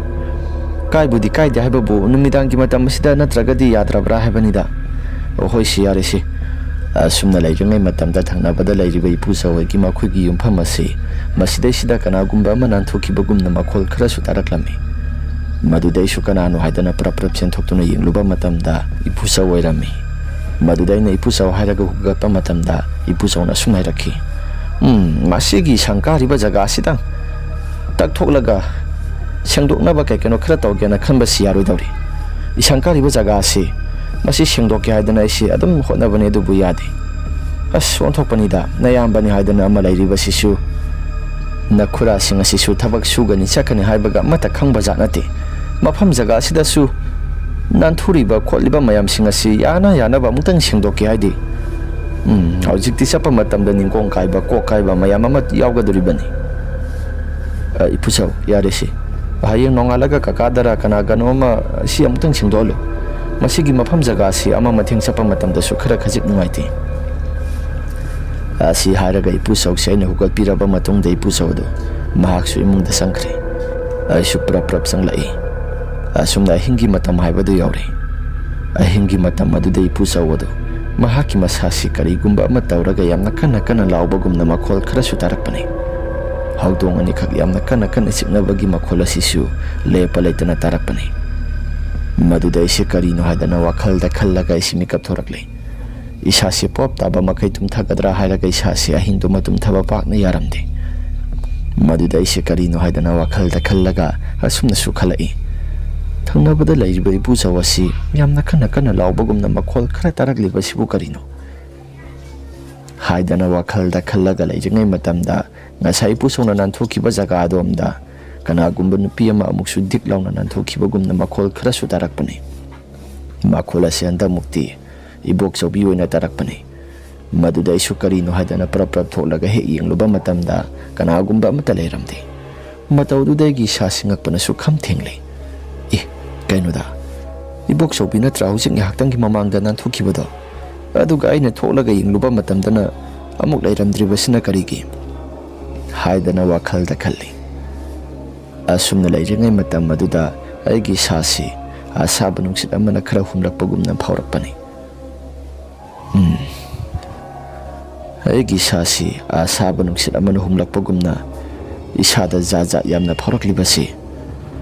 "ꯀꯥꯏꯕꯨꯗꯤ ꯀꯥꯏꯗꯦ ꯍꯥꯏꯕꯕꯨ ꯅꯨꯃꯤꯗꯥꯡꯒꯤ ꯃꯇꯝ ꯑꯁꯤꯗ ꯅꯠꯇ꯭ꯔꯒꯗꯤ ꯌꯥꯗ꯭ꯔꯕ꯭ꯔꯥ ꯍꯥꯏꯕꯅꯤꯗ"꯫ "ꯑꯣ, ꯍꯣꯏ ꯁꯤ, ꯌꯥꯔꯦ ꯁꯤ"꯫ ꯑꯁꯨꯝꯅ ꯂꯩꯔꯤꯉꯩ ꯃꯇꯝꯗ ꯊꯪꯅꯕꯗ ꯂꯩꯔꯤꯕ ꯏꯄꯨꯆꯧ ꯍꯣꯏꯒꯤ ꯃꯈꯣꯏꯒꯤ ꯌꯨꯝꯐꯝ ꯑꯁꯤ ꯃꯁꯤꯗꯩꯁꯤꯗ ꯀꯅꯥꯒꯨꯝꯕ ꯑꯃ ꯅꯥꯟꯊꯣꯛꯈꯤꯕꯒꯨꯝꯅ ꯃꯈꯣꯜ ꯈꯔꯁꯨ ꯇꯥꯔꯛꯂꯝꯃꯤ꯫ ꯃꯗꯨꯗ ꯑꯩꯁꯨ ꯀꯅꯥꯅꯣ ꯍꯥꯏꯗꯅ ꯄ꯭ꯔꯞ ꯄ꯭ꯔꯞ ꯆꯦꯟꯊꯣꯛꯇꯨꯅ ꯌꯦꯡꯂꯨꯕ ꯃꯇꯝꯗ ꯏꯄꯨꯆꯧ ꯑꯣꯏꯔꯝꯃꯤ꯫ ꯃꯗꯨꯗ ꯑꯩꯅ ꯏꯄꯨꯆꯧ ꯍꯥꯏꯔꯒ ꯍꯨꯒꯠꯄ ꯃꯇꯝꯗ ꯏꯄꯨꯆꯧꯅ ꯑꯁꯨꯝ ꯍꯥꯏꯔꯛꯈꯤ, "ꯎꯝ, ꯃꯁꯤꯒꯤ ꯁꯪꯀꯥꯔꯤꯕ ꯖꯒꯥ ꯑꯁꯤꯗꯪ ꯇꯛꯊꯣꯛꯂꯒ ꯁꯦꯡꯗꯣꯛꯅꯕ ꯀꯩ ꯀꯩꯅꯣ ꯈꯔ ꯇꯧꯒꯦꯅ ꯈꯟꯕꯁꯤ ꯌꯥꯔꯣꯏꯗꯧꯔꯤ꯫ ꯏꯁꯪ ꯀꯥꯔꯤꯕ ꯖꯒꯥ ꯑꯁꯤ, ꯃꯁꯤ ꯁꯦꯡꯗꯣꯛꯀꯦ ꯍꯥꯏꯗꯅ ꯑꯩꯁꯤ ꯑꯗꯨꯝ ꯍꯣꯠꯅꯕꯅꯤ, ꯑꯗꯨꯕꯨ ꯌꯥꯗꯦ꯫ ꯑꯁ, ꯑꯣꯟꯊꯣꯛꯄꯅꯤꯗ, ꯅꯌꯥꯝꯕꯅꯤ ꯍꯥꯏꯗꯅ ꯑꯃ ꯂꯩꯔꯤꯕꯁꯤꯁꯨ, ꯅꯈꯨꯔꯥꯁꯤꯡ ꯑꯁꯤꯁꯨ ꯊꯕꯛ ꯁꯨꯒꯅꯤ ꯆꯠꯀꯅꯤ ꯍꯥꯏꯕꯒ ꯑꯃꯠꯇ ꯈꯪꯕ ꯖꯥꯠ ꯅꯠꯇꯦ꯫ ꯃꯐꯝ ꯖꯒꯥ ꯑꯁꯤꯗꯁꯨ ꯅꯥꯟꯊꯨꯔꯤꯕ ꯈꯣꯠꯂꯤꯕ ꯃꯌꯥꯝꯁꯤꯡ ꯑꯁꯤ ꯌꯥꯅ ꯌꯥꯅꯕ ꯑꯃꯨꯛꯇꯪ ꯁꯦꯡꯗꯣꯛꯀꯦ ꯍꯥꯏꯗꯤ꯫ ꯎꯝ, ꯍꯧꯖꯤꯛꯇꯤ ꯆꯠꯄ ꯃꯇꯝꯗ ꯅꯤꯡꯀꯣꯡ ꯀꯥꯏꯕ, ꯀꯣꯛ ꯀꯥꯏꯕ ꯃꯌꯥꯝ ꯑꯃ ꯌꯥꯎꯒꯗꯧꯔꯤꯕꯅꯤ꯫ "ꯑ, ꯏꯄꯨꯆꯧ, ꯌꯥꯔꯦꯁꯤ꯫ ꯍꯌꯦꯡ ꯅꯣꯡꯉꯥꯜꯂꯒ ꯀꯀꯥꯗꯔ ꯀꯅꯥꯒꯅꯣ ꯑꯃ ꯁꯤ ꯑꯃꯨꯛꯇꯪ ꯁꯦꯡꯗꯣꯛꯍꯜꯂꯨ꯫ ꯃꯁꯤꯒꯤ ꯃꯐꯝ ꯖꯒꯥꯁꯤ ꯑꯃ ꯃꯊꯦꯡ ꯆꯠꯄ ꯃꯇꯝꯗꯁꯨ ꯈꯔ ꯈꯖꯤꯛ ꯅꯨꯡꯉꯥꯏꯇꯦ"꯫ ꯑꯁꯤ ꯍꯥꯏꯔꯒ ꯏꯄꯨꯆꯧꯁꯦ ꯑꯩꯅ ꯍꯧꯒꯠꯄꯤꯔꯕ ꯃꯇꯨꯡꯗ ꯏꯄꯨꯆꯧ ꯑꯗꯨ ꯃꯍꯥꯛꯁꯨ ꯏꯃꯨꯡꯗ ꯆꯪꯈ꯭ꯔꯦ꯫ ꯑꯩꯁꯨ ꯄ꯭ꯔꯞ ꯄ꯭ꯔꯞ ꯆꯪꯂꯛꯏ꯫ ꯑꯁꯨꯝꯅ ꯑꯍꯤꯡꯒꯤ ꯃꯇꯝ ꯍꯥꯏꯕꯗꯨ ꯌꯧꯔꯦ꯫ ꯑꯍꯤꯡꯒꯤ ꯃꯇꯝ ꯑꯗꯨꯗ ꯏꯄꯨꯆꯧ ꯑꯗꯨ ꯃꯍꯥꯛꯀꯤ ꯃꯁꯥꯁꯤ ꯀꯔꯤꯒꯨꯝꯕ ꯑꯃ ꯇꯧꯔꯒ ꯌꯥꯝꯅ ꯀꯟꯅ ꯀꯟꯅ ꯂꯥꯎꯕꯒꯨꯝꯅ ꯃꯈꯣꯜ ꯈꯔꯁꯨ ꯇꯥꯔꯛꯄꯅꯤ꯫ ꯍꯧꯗꯣꯡ ꯑꯅꯤꯈꯛ ꯌꯥꯝꯅ ꯀꯟꯅ ꯀꯟꯅ ꯆꯤꯛꯅꯕꯒꯤ ꯃꯈꯣꯜ ꯑꯁꯤꯁꯨ ꯂꯦꯞꯄ ꯂꯩꯇꯅ ꯇꯥꯔꯛꯄꯅꯤ꯫ ꯃꯗꯨꯗ ꯑꯩꯁꯦ ꯀꯔꯤꯅꯣ ꯍꯥꯏꯗꯅ ꯋꯥꯈꯜꯗ ꯈꯜꯂꯒ ꯑꯩꯁꯦ ꯃꯤꯀꯞ ꯊꯣꯔꯛꯂꯦ꯫ ꯏꯁꯥꯁꯤ ꯄꯣꯞ ꯇꯥꯕ ꯃꯈꯩ ꯇꯨꯝꯊꯒꯗ꯭ꯔꯥ ꯍꯥꯏꯔꯒ ꯏꯁꯥꯁꯤ ꯑꯍꯤꯡꯗꯨꯃ ꯇꯨꯝꯊꯕ ꯄꯥꯛꯅ ꯌꯥꯔꯝꯗꯦ꯫ ꯃꯗꯨꯗ ꯑꯩꯁꯦ ꯀꯔꯤꯅꯣ ꯍꯥꯏꯗꯅ ꯋꯥꯈꯜꯗ ꯈꯜꯂꯒ ꯑꯁꯨꯝꯅꯁꯨ ꯈꯜꯂꯛꯏ, ꯊꯪꯅꯕꯗ ꯂꯩꯔꯤꯕ ꯏꯄꯨꯆꯧ ꯑꯁꯤ ꯌꯥꯝꯅ ꯀꯟꯅ ꯀꯟꯅ ꯂꯥꯎꯕꯒꯨꯝꯅ ꯃꯈꯣꯜ ꯈꯔ ꯇꯥꯔꯛꯂꯤꯕꯁꯤꯕꯨ ꯀꯔꯤꯅꯣ? ꯍꯥꯏꯗꯅ ꯋꯥꯈꯜꯗ ꯈꯜꯂꯒ ꯂꯩꯔꯤꯉꯩ ꯃꯇꯝꯗ ꯉꯁꯥꯏ ꯏꯄꯨꯆꯧꯅ ꯅꯥꯟꯊꯣꯛꯈꯤꯕ ꯖꯒꯥ ꯑꯗꯣꯝꯗ ꯀꯅꯥꯒꯨꯝꯕ ꯅꯨꯄꯤ ꯑꯃ ꯑꯃꯨꯛꯁꯨ ꯗꯤꯛ ꯂꯥꯎꯅ ꯅꯥꯟꯊꯣꯛꯈꯤꯕꯒꯨꯝꯅ ꯃꯈꯣꯜ ꯈꯔꯁꯨ ꯇꯥꯔꯛꯄꯅꯤ꯫ ꯃꯈꯣꯜ ꯑꯁꯤ ꯍꯟꯗꯛꯃꯨꯛꯇꯤ ꯏꯕꯣꯛꯆꯧꯕꯤ ꯑꯣꯏꯅ ꯇꯥꯔꯛꯄꯅꯤ꯫ ꯃꯗꯨꯗ ꯑꯩꯁꯨ ꯀꯔꯤꯅꯣ ꯍꯥꯏꯗꯅ ꯄ꯭ꯔꯞ ꯄ꯭ꯔꯞ ꯊꯣꯛꯂꯒ ꯍꯦꯛ ꯌꯦꯡꯂꯨꯕ ꯃꯇꯝꯗ ꯀꯅꯥꯒꯨꯝꯕ ꯑꯃꯠꯇ ꯂꯩꯔꯝꯗꯦ꯫ ꯃꯇꯧꯗꯨꯗ ꯑꯩꯒꯤ ꯏꯁꯥꯁꯤ ꯉꯛꯄꯅꯁꯨ ꯈꯝ ꯊꯦꯡꯂꯦ꯫ "ꯑꯦ, ꯀꯩꯅꯣꯗ, ꯏꯕꯣꯛꯆꯧꯕꯤ ꯅꯠꯇ꯭ꯔꯥ ꯍꯧꯖꯤꯛ ꯉꯥꯏꯍꯥꯛꯇꯪꯒꯤ ꯃꯃꯥꯡꯗ ꯅꯥꯟꯊꯣꯛꯈꯤꯕꯗꯣ? ꯑꯗꯨꯒ ꯑꯩꯅ ꯊꯣꯛꯂꯒ ꯌꯦꯡꯂꯨꯕ ꯃꯇꯝꯗꯅ ꯑꯃꯨꯛ ꯂꯩꯔꯝꯗ꯭ꯔꯤꯕꯁꯤꯅ ꯀꯔꯤꯒꯤ?" ꯍꯥꯏꯗꯅ ꯋꯥꯈꯜꯗ ꯈꯜꯂꯤ꯫ ꯑꯁꯨꯝꯅ ꯂꯩꯔꯤꯉꯩ ꯃꯇꯝ ꯑꯗꯨꯗ ꯑꯩꯒꯤ ꯏꯁꯥꯁꯤ ꯑꯁꯥꯕ ꯅꯨꯡꯁꯤꯠ ꯑꯃꯅ ꯈꯔ ꯍꯨꯝꯂꯛꯄꯒꯨꯝꯅ ꯐꯥꯎꯔꯛꯄꯅꯤ꯫ ꯎꯝ꯫ ꯑꯩꯒꯤ ꯏꯁꯥꯁꯤ ꯑꯁꯥꯕ ꯅꯨꯡꯁꯤꯠ ꯑꯃꯅ ꯍꯨꯝꯂꯛꯄꯒꯨꯝꯅ ꯏꯁꯥꯗ ꯖꯥꯠ ꯖꯥꯠ ꯌꯥꯝꯅ ꯐꯥꯎꯔꯛꯂꯤꯕꯁꯤ,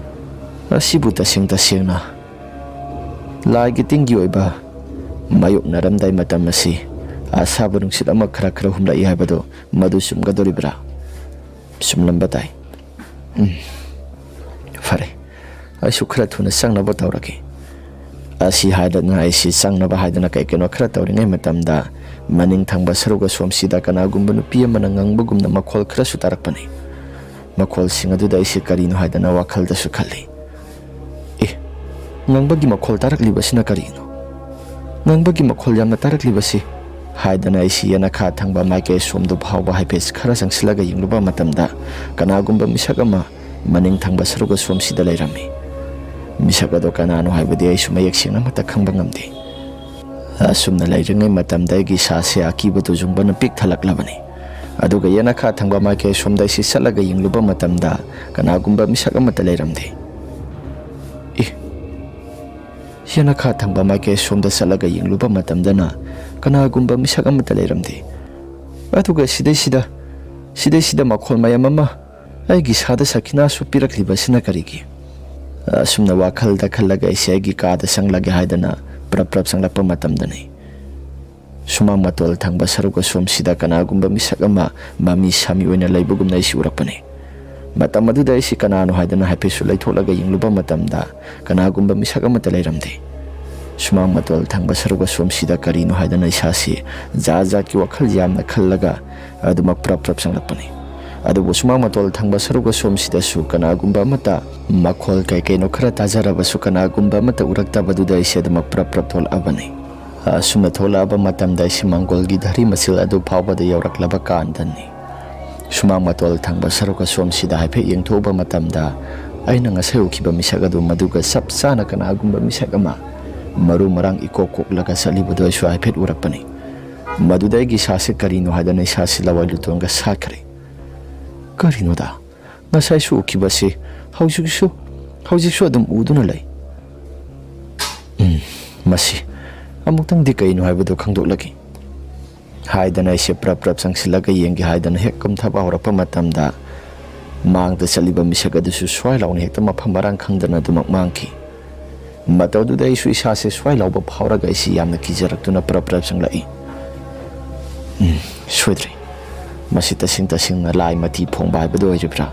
ꯑꯁꯤꯕꯨ ꯇꯁꯦꯡ ꯇꯁꯦꯡꯅ ꯂꯥꯏꯒꯤ ꯇꯤꯟꯒꯤ ꯑꯣꯏꯕ ꯃꯥꯌꯣꯛꯅꯔꯝꯗꯥꯏ ꯃꯇꯝ ꯑꯁꯤ ꯑꯁꯥꯕ ꯅꯨꯡꯁꯤꯠ ꯑꯃ ꯈꯔ ꯈꯔ ꯍꯨꯝꯂꯛꯏ ꯍꯥꯏꯕꯗꯨ ꯃꯗꯨ ꯆꯨꯝꯒꯗꯧꯔꯤꯕ꯭ꯔꯥ? ꯆꯨꯝꯂꯝꯕ ꯇꯥꯏ꯫ ꯎꯝ꯫ ꯐꯔꯦ, ꯑꯩꯁꯨ ꯈꯔ ꯊꯨꯅ ꯆꯪꯅꯕ ꯇꯧꯔꯒꯦ꯫ ꯑꯁꯤ ꯍꯥꯏꯗꯅ ꯑꯩꯁꯤ ꯆꯪꯅꯕ ꯍꯥꯏꯗꯅ ꯀꯩ ꯀꯩꯅꯣ ꯈꯔ ꯇꯧꯔꯤꯉꯩ ꯃꯇꯝꯗ ꯃꯅꯤꯡ ꯊꯪꯕ ꯁꯔꯨꯛ ꯑꯁꯣꯝꯁꯤꯗ ꯀꯅꯥꯒꯨꯝꯕ ꯅꯨꯄꯤ ꯑꯃꯅ ꯉꯪꯕꯒꯨꯝꯅ ꯃꯈꯣꯜ ꯈꯔꯁꯨ ꯇꯥꯔꯛꯄꯅꯤ꯫ ꯃꯈꯣꯜꯁꯤꯡ ꯑꯗꯨꯗ ꯑꯩꯁꯤ ꯀꯔꯤꯅꯣ ꯍꯥꯏꯗꯅ ꯋꯥꯈꯜꯗꯁꯨ ꯈꯜꯂꯤ꯫ "ꯑꯦ, "ꯉꯪꯕꯒꯤ ꯃꯈꯣꯜ ꯇꯥꯔꯛꯂꯤꯕꯁꯤꯅ ꯀꯔꯤꯅꯣ? ꯉꯪꯕꯒꯤ ꯃꯈꯣꯜ ꯌꯥꯝꯅ ꯇꯥꯔꯛꯂꯤꯕꯁꯤ?" ꯍꯥꯏꯗꯅ ꯑꯩꯁꯤ ꯌꯦꯅꯈꯥ ꯊꯪꯕ ꯃꯥꯏꯀꯩ ꯁꯣꯝꯗꯨ ꯐꯥꯎꯕ ꯍꯥꯏꯐꯦꯠ ꯈꯔ ꯆꯪꯁꯤꯜꯂꯒ ꯌꯦꯡꯂꯨꯕ ꯃꯇꯝꯗ, ꯀꯅꯥꯒꯨꯝꯕ ꯃꯤꯁꯛ ꯑꯃ ꯃꯅꯤꯡ ꯊꯪꯕ ꯁꯔꯨꯛ ꯑꯁꯣꯝꯁꯤꯗ ꯂꯩꯔꯝꯃꯤ꯫ ꯃꯤꯁꯛ ꯑꯗꯣ ꯀꯅꯥꯅꯣ ꯍꯥꯏꯕꯗꯤ ꯑꯩꯁꯨ ꯃꯌꯦꯛ ꯁꯦꯡꯅ ꯑꯃꯠꯇ ꯈꯪꯕ ꯉꯝꯗꯦ꯫ ꯑꯁꯨꯝꯅ ꯂꯩꯔꯤꯉꯩ ꯃꯇꯝꯗ ꯑꯩꯒꯤ ꯏꯁꯥꯁꯦ ꯑꯀꯤꯕ ꯇꯨꯖꯨꯡꯕꯅ ꯄꯤꯛ ꯊꯜꯂꯛꯂꯕꯅꯤ꯫ ꯑꯗꯨꯒ ꯌꯦꯅꯈꯥ ꯊꯪꯕ ꯃꯥꯏꯀꯩ ꯁꯣꯝꯗ ꯑꯩꯁꯤ ꯆꯠꯂꯒ ꯌꯦꯡꯂꯨꯕ ꯃꯇꯝꯗ, ꯀꯅꯥꯒꯨꯝꯕ ꯃꯤꯁꯛ ꯑꯃꯠꯇ ꯂꯩꯔꯝꯗꯦ꯫ ꯏ! ꯌꯦꯅꯈꯥ ꯊꯪꯕ ꯃꯥꯏꯀꯩ ꯁꯣꯝꯗ ꯆꯠꯂꯒ ꯌꯦꯡꯂꯨꯕ ꯃꯇꯝꯗꯅ, ꯀꯅꯥꯒꯨꯝꯕ ꯃꯤꯁꯛ ꯑꯃꯠꯇ ꯂꯩꯔꯝꯗꯦ꯫ ꯑꯗꯨꯒ ꯁꯤꯗꯩꯁꯤꯗ, ꯁꯤꯗꯩꯁꯤꯗ ꯃꯈꯣꯜ ꯃꯌꯥꯝ ꯑꯃ ꯑꯩꯒꯤ ꯏꯁꯥꯗ ꯁꯈꯤꯅꯥꯁꯨ ꯄꯤꯔꯛꯂꯤꯕꯁꯤꯅ ꯀꯔꯤꯒꯤ? ꯑꯁꯨꯝꯅ ꯋꯥꯈꯜꯗ ꯈꯜꯂꯒ ꯑꯩꯁꯦ ꯑꯩꯒꯤ ꯀꯥꯗ ꯆꯪꯂꯒꯦ ꯍꯥꯏꯗꯅ ꯄ꯭ꯔꯞ ꯄ꯭ꯔꯞ ꯆꯪꯂꯛꯄ ꯃꯇꯝꯗꯅꯤ꯫ ꯁꯨꯃꯥꯡ ꯃꯇꯣꯜ ꯊꯪꯕ ꯁꯔꯨꯛ ꯑꯁꯣꯝꯁꯤꯗ ꯀꯅꯥꯒꯨꯝꯕ ꯃꯤꯁꯛ ꯑꯃ ꯃꯃꯤ ꯁꯥꯃꯤ ꯑꯣꯏꯅ ꯂꯩꯕꯒꯨꯝꯅ ꯑꯩꯁꯤ ꯎꯔꯛꯄꯅꯤ꯫ ꯃꯇꯝ ꯑꯗꯨꯗ ꯑꯩꯁꯤ ꯀꯅꯥꯅꯣ ꯍꯥꯏꯗꯅ ꯍꯥꯏꯐꯦꯠꯁꯨ ꯂꯩꯊꯣꯛꯂꯒ ꯌꯦꯡꯂꯨꯕ ꯃꯇꯝꯗ, ꯀꯅꯥꯒꯨꯝꯕ ꯃꯤꯁꯛ ꯑꯃꯠꯇ ꯂꯩꯔꯝꯗꯦ꯫ ꯁꯨꯃꯥꯡ ꯃꯇꯣꯜ ꯊꯪꯕ ꯁꯔꯨꯛ ꯑꯁꯣꯝꯁꯤꯗ ꯀꯔꯤꯅꯣ ꯍꯥꯏꯗꯅ ꯏꯁꯥꯁꯤ ꯖꯥꯠ ꯖꯥꯠꯀꯤ ꯋꯥꯈꯜ ꯌꯥꯝꯅ ꯈꯜꯂꯒ ꯑꯗꯨꯃꯛ ꯄ꯭ꯔꯞ ꯄ꯭ꯔꯞ ꯆꯪꯂꯛꯄꯅꯤ꯫ ꯑꯗꯨꯕꯨ ꯁꯨꯃꯥꯡ ꯃꯇꯣꯜ ꯊꯪꯕ ꯁꯔꯨꯛ ꯑꯁꯣꯝꯁꯤꯗꯁꯨ ꯀꯅꯥꯒꯨꯝꯕ ꯑꯃꯠꯇ, ꯃꯈꯣꯜ ꯀꯩ ꯀꯩꯅꯣ ꯈꯔ ꯇꯥꯖꯔꯕꯁꯨ ꯀꯅꯥꯒꯨꯝꯕ ꯑꯃꯠꯇ ꯎꯔꯛꯇꯕꯗꯨꯗ ꯑꯩꯁꯦ ꯑꯗꯨꯃꯛ ꯄ꯭ꯔꯞ ꯄ꯭ꯔꯞ ꯊꯣꯛꯂꯛꯑꯕꯅꯤ꯫ ꯑꯁꯨꯝꯅ ꯊꯣꯛꯂꯛꯑꯕ ꯃꯇꯝꯗ ꯑꯩꯁꯦ ꯃꯪꯒꯣꯜꯒꯤ ꯙꯔꯤ ꯃꯆꯤꯜ ꯑꯗꯨ ꯐꯥꯎꯕꯗ ꯌꯧꯔꯛꯂꯕ ꯀꯥꯟꯗꯅꯤ꯫ ꯁꯨꯃꯥꯡ ꯃꯇꯣꯜ ꯊꯪꯕ ꯁꯔꯨꯛ ꯑꯁꯣꯝꯁꯤꯗ ꯍꯥꯏꯐꯦꯠ ꯌꯦꯡꯊꯣꯛꯎꯕ ꯃꯇꯝꯗ, ꯑꯩꯅ ꯉꯁꯥꯏ ꯎꯈꯤꯕ ꯃꯤꯁꯛ ꯑꯗꯨ ꯃꯗꯨꯒ ꯆꯞ ꯆꯥꯅ ꯀꯅꯥꯒꯨꯝꯕ ꯃꯤꯁꯛ ꯑꯃ ꯃꯔꯨ ꯃꯔꯥꯡ ꯏꯀꯣꯛ ꯀꯣꯛꯂꯒ ꯆꯠꯂꯤꯕꯗꯨ ꯑꯩꯁꯨ ꯍꯥꯏꯐꯦꯠ ꯎꯔꯛꯄꯅꯤ꯫ ꯃꯗꯨꯗ ꯑꯩꯒꯤ ꯏꯁꯥꯁꯦ ꯀꯔꯤꯅꯣ ꯍꯥꯏꯗꯅ ꯏꯁꯥꯁꯤ ꯂꯋꯥꯏ ꯂꯨꯇꯣꯟꯒ ꯁꯥꯠꯈ꯭ꯔꯦ꯫ "ꯀꯔꯤꯅꯣꯗ? ꯉꯁꯥꯏꯁꯨ ꯎꯈꯤꯕꯁꯤ ꯍꯧꯖꯤꯛꯁꯨ, ꯍꯧꯖꯤꯛꯁꯨ ꯑꯗꯨꯝ ꯎꯗꯨꯅ ꯂꯩ꯫ ꯎꯝ, ꯃꯁꯤ ꯑꯃꯨꯛꯇꯪꯗꯤ ꯀꯩꯅꯣ ꯍꯥꯏꯕꯗꯨ ꯈꯪꯗꯣꯛꯂꯒꯦ" ꯍꯥꯏꯗꯅ ꯑꯩꯁꯦ ꯄ꯭ꯔꯞ ꯄ꯭ꯔꯞ ꯆꯪꯁꯤꯜꯂꯒ ꯌꯦꯡꯒꯦ ꯍꯥꯏꯗꯅ ꯍꯦꯛ ꯀꯨꯝꯊꯕ ꯍꯧꯔꯛꯄ ꯃꯇꯝꯗ, ꯃꯥꯡꯗ ꯆꯠꯂꯤꯕ ꯃꯤꯁꯛ ꯑꯗꯨꯁꯨ ꯁ꯭ꯋꯥꯏ ꯂꯥꯎꯅ ꯍꯦꯛꯇ ꯃꯐꯝ ꯃꯔꯥꯡ ꯈꯪꯗꯅ ꯑꯗꯨꯃꯛ ꯃꯥꯡꯈꯤ꯫ ꯃꯇꯧꯗꯨꯗ ꯑꯩꯁꯨ ꯏꯁꯥꯁꯦ ꯁ꯭ꯋꯥꯏ ꯂꯥꯎꯕ ꯐꯥꯎꯔꯒ ꯑꯩꯁꯤ ꯌꯥꯝꯅ ꯀꯤꯖꯔꯛꯇꯨꯅ ꯄ꯭ꯔꯞ ꯄ꯭ꯔꯞ ꯆꯪꯂꯛꯏ꯫ ꯎꯝ, ꯁꯣꯏꯗ꯭ꯔꯦ꯫ ꯃꯁꯤ ꯇꯁꯦꯡ ꯇꯁꯦꯡꯅ ꯂꯥꯏ ꯃꯇꯤ ꯐꯣꯡꯕ ꯍꯥꯏꯕꯗꯨ ꯑꯣꯏꯔꯤꯕ꯭ꯔꯥ?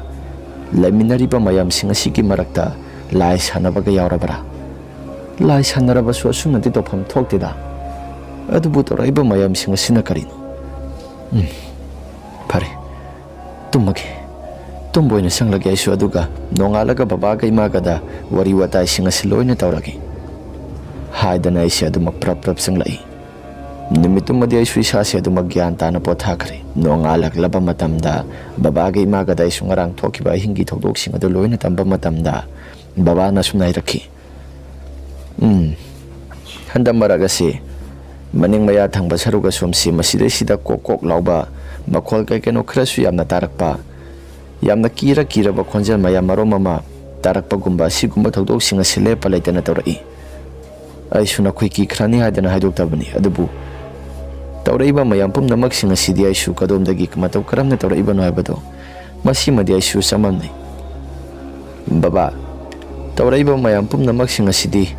ꯂꯩꯃꯤꯟꯅꯔꯤꯕ ꯃꯌꯥꯝꯁꯤꯡ ꯑꯁꯤꯒꯤ ꯃꯔꯛꯇ ꯂꯥꯏ ꯁꯥꯟꯅꯕꯒ ꯌꯥꯎꯔꯕ꯭ꯔꯥ? ꯂꯥꯏ ꯁꯥꯟꯅꯔꯕꯁꯨ ꯑꯁꯨꯝꯅꯗꯤ ꯇꯧꯐꯝ ꯊꯣꯛꯇꯦꯗ꯫ ꯑꯗꯨꯕꯨ ꯇꯧꯔꯛꯏꯕ ꯃꯌꯥꯝꯁꯤꯡ ꯑꯁꯤꯅ ꯀꯔꯤꯅꯣ? ꯎꯝ, ꯐꯔꯦ꯫ ꯇꯨꯝꯃꯒꯦ꯫ ꯇꯨꯝꯕ ꯑꯣꯏꯅ ꯆꯪꯂꯒꯦ ꯑꯩꯁꯨ, ꯑꯗꯨꯒ ꯅꯣꯡꯉꯥꯜꯂꯒ ꯕꯕꯥꯒ ꯏꯃꯥꯒꯗ ꯋꯥꯔꯤ ꯋꯥꯇꯥꯏꯁꯤꯡ ꯑꯁꯤ ꯂꯣꯏꯅ ꯇꯧꯔꯒꯦ" ꯍꯥꯏꯗꯅ ꯑꯩꯁꯦ ꯑꯗꯨꯃꯛ ꯄ꯭ꯔꯞ ꯄ꯭ꯔꯞ ꯆꯪꯂꯛꯏ꯫ ꯅꯨꯃꯤꯠꯇꯨꯃꯗꯤ ꯑꯩꯁꯨ ꯏꯁꯥꯁꯦ ꯑꯗꯨꯃꯛ ꯒ꯭ꯌꯥꯟ ꯇꯥꯅ ꯄꯣꯊꯥꯈ꯭ꯔꯦ꯫ ꯅꯣꯡꯉꯥꯜꯂꯛꯂꯕ ꯃꯇꯝꯗ ꯕꯕꯥꯒ ꯏꯃꯥꯒꯗ ꯑꯩꯁꯨ ꯉꯔꯥꯡ ꯊꯣꯛꯈꯤꯕ ꯑꯍꯤꯡꯒꯤ ꯊꯧꯗꯣꯛꯁꯤꯡ ꯑꯗꯨ ꯂꯣꯏꯅ ꯇꯝꯕ ꯃꯇꯝꯗ ꯕꯕꯥꯅ ꯑꯁꯨꯝꯅ ꯍꯥꯏꯔꯛꯈꯤ, "ꯎꯝ, ꯍꯟꯗꯛ ꯃꯔꯛ ꯑꯁꯤ ꯃꯅꯤꯡ ꯃꯌꯥ ꯊꯪꯕ ꯁꯔꯨꯛ ꯑꯁꯣꯝꯁꯤ ꯃꯁꯤꯗꯩꯁꯤꯗ ꯀꯣꯛ ꯀꯣꯛ ꯂꯥꯎꯕ ꯃꯈꯣꯜ ꯀꯩ ꯀꯩꯅꯣ ꯈꯔꯁꯨ ꯌꯥꯝꯅ ꯇꯥꯔꯛꯄ, ꯌꯥꯝꯅ ꯀꯤꯔ ꯀꯤꯔꯕ ꯈꯣꯟꯖꯦꯜ ꯃꯌꯥꯝ ꯃꯔꯨꯝ ꯑꯃ ꯇꯥꯔꯛꯄꯒꯨꯝꯕ, ꯑꯁꯤꯒꯨꯝꯕ ꯊꯧꯗꯣꯛꯁꯤꯡ ꯑꯁꯤ ꯂꯦꯞꯄ ꯂꯩꯇꯅ ꯇꯧꯔꯛꯏ꯫ ꯑꯩꯁꯨ ꯅꯈꯣꯏ ꯀꯤꯈ꯭ꯔꯅꯤ ꯍꯥꯏꯗꯅ ꯍꯥꯏꯗꯣꯛꯇꯕꯅꯤ, ꯑꯗꯨꯕꯨ ꯇꯧꯔꯛꯏꯕ ꯃꯌꯥꯝ ꯄꯨꯝꯅꯃꯛꯁꯤꯡ ꯑꯁꯤꯗꯤ ꯑꯩꯁꯨ ꯀꯗꯣꯝꯗꯒꯤ ꯃꯇꯧ ꯀꯔꯝꯅ ꯇꯧꯔꯛꯏꯕꯅꯣ ꯍꯥꯏꯕꯗꯣ, ꯃꯁꯤꯃꯗꯤ ꯑꯩꯁꯨ ꯆꯃꯝꯅꯩ꯫ ꯕꯕꯥ, ꯇꯧꯔꯛꯏꯕ ꯃꯌꯥꯝ ꯄꯨꯝꯅꯃꯛꯁꯤꯡ ꯑꯁꯤꯗꯤ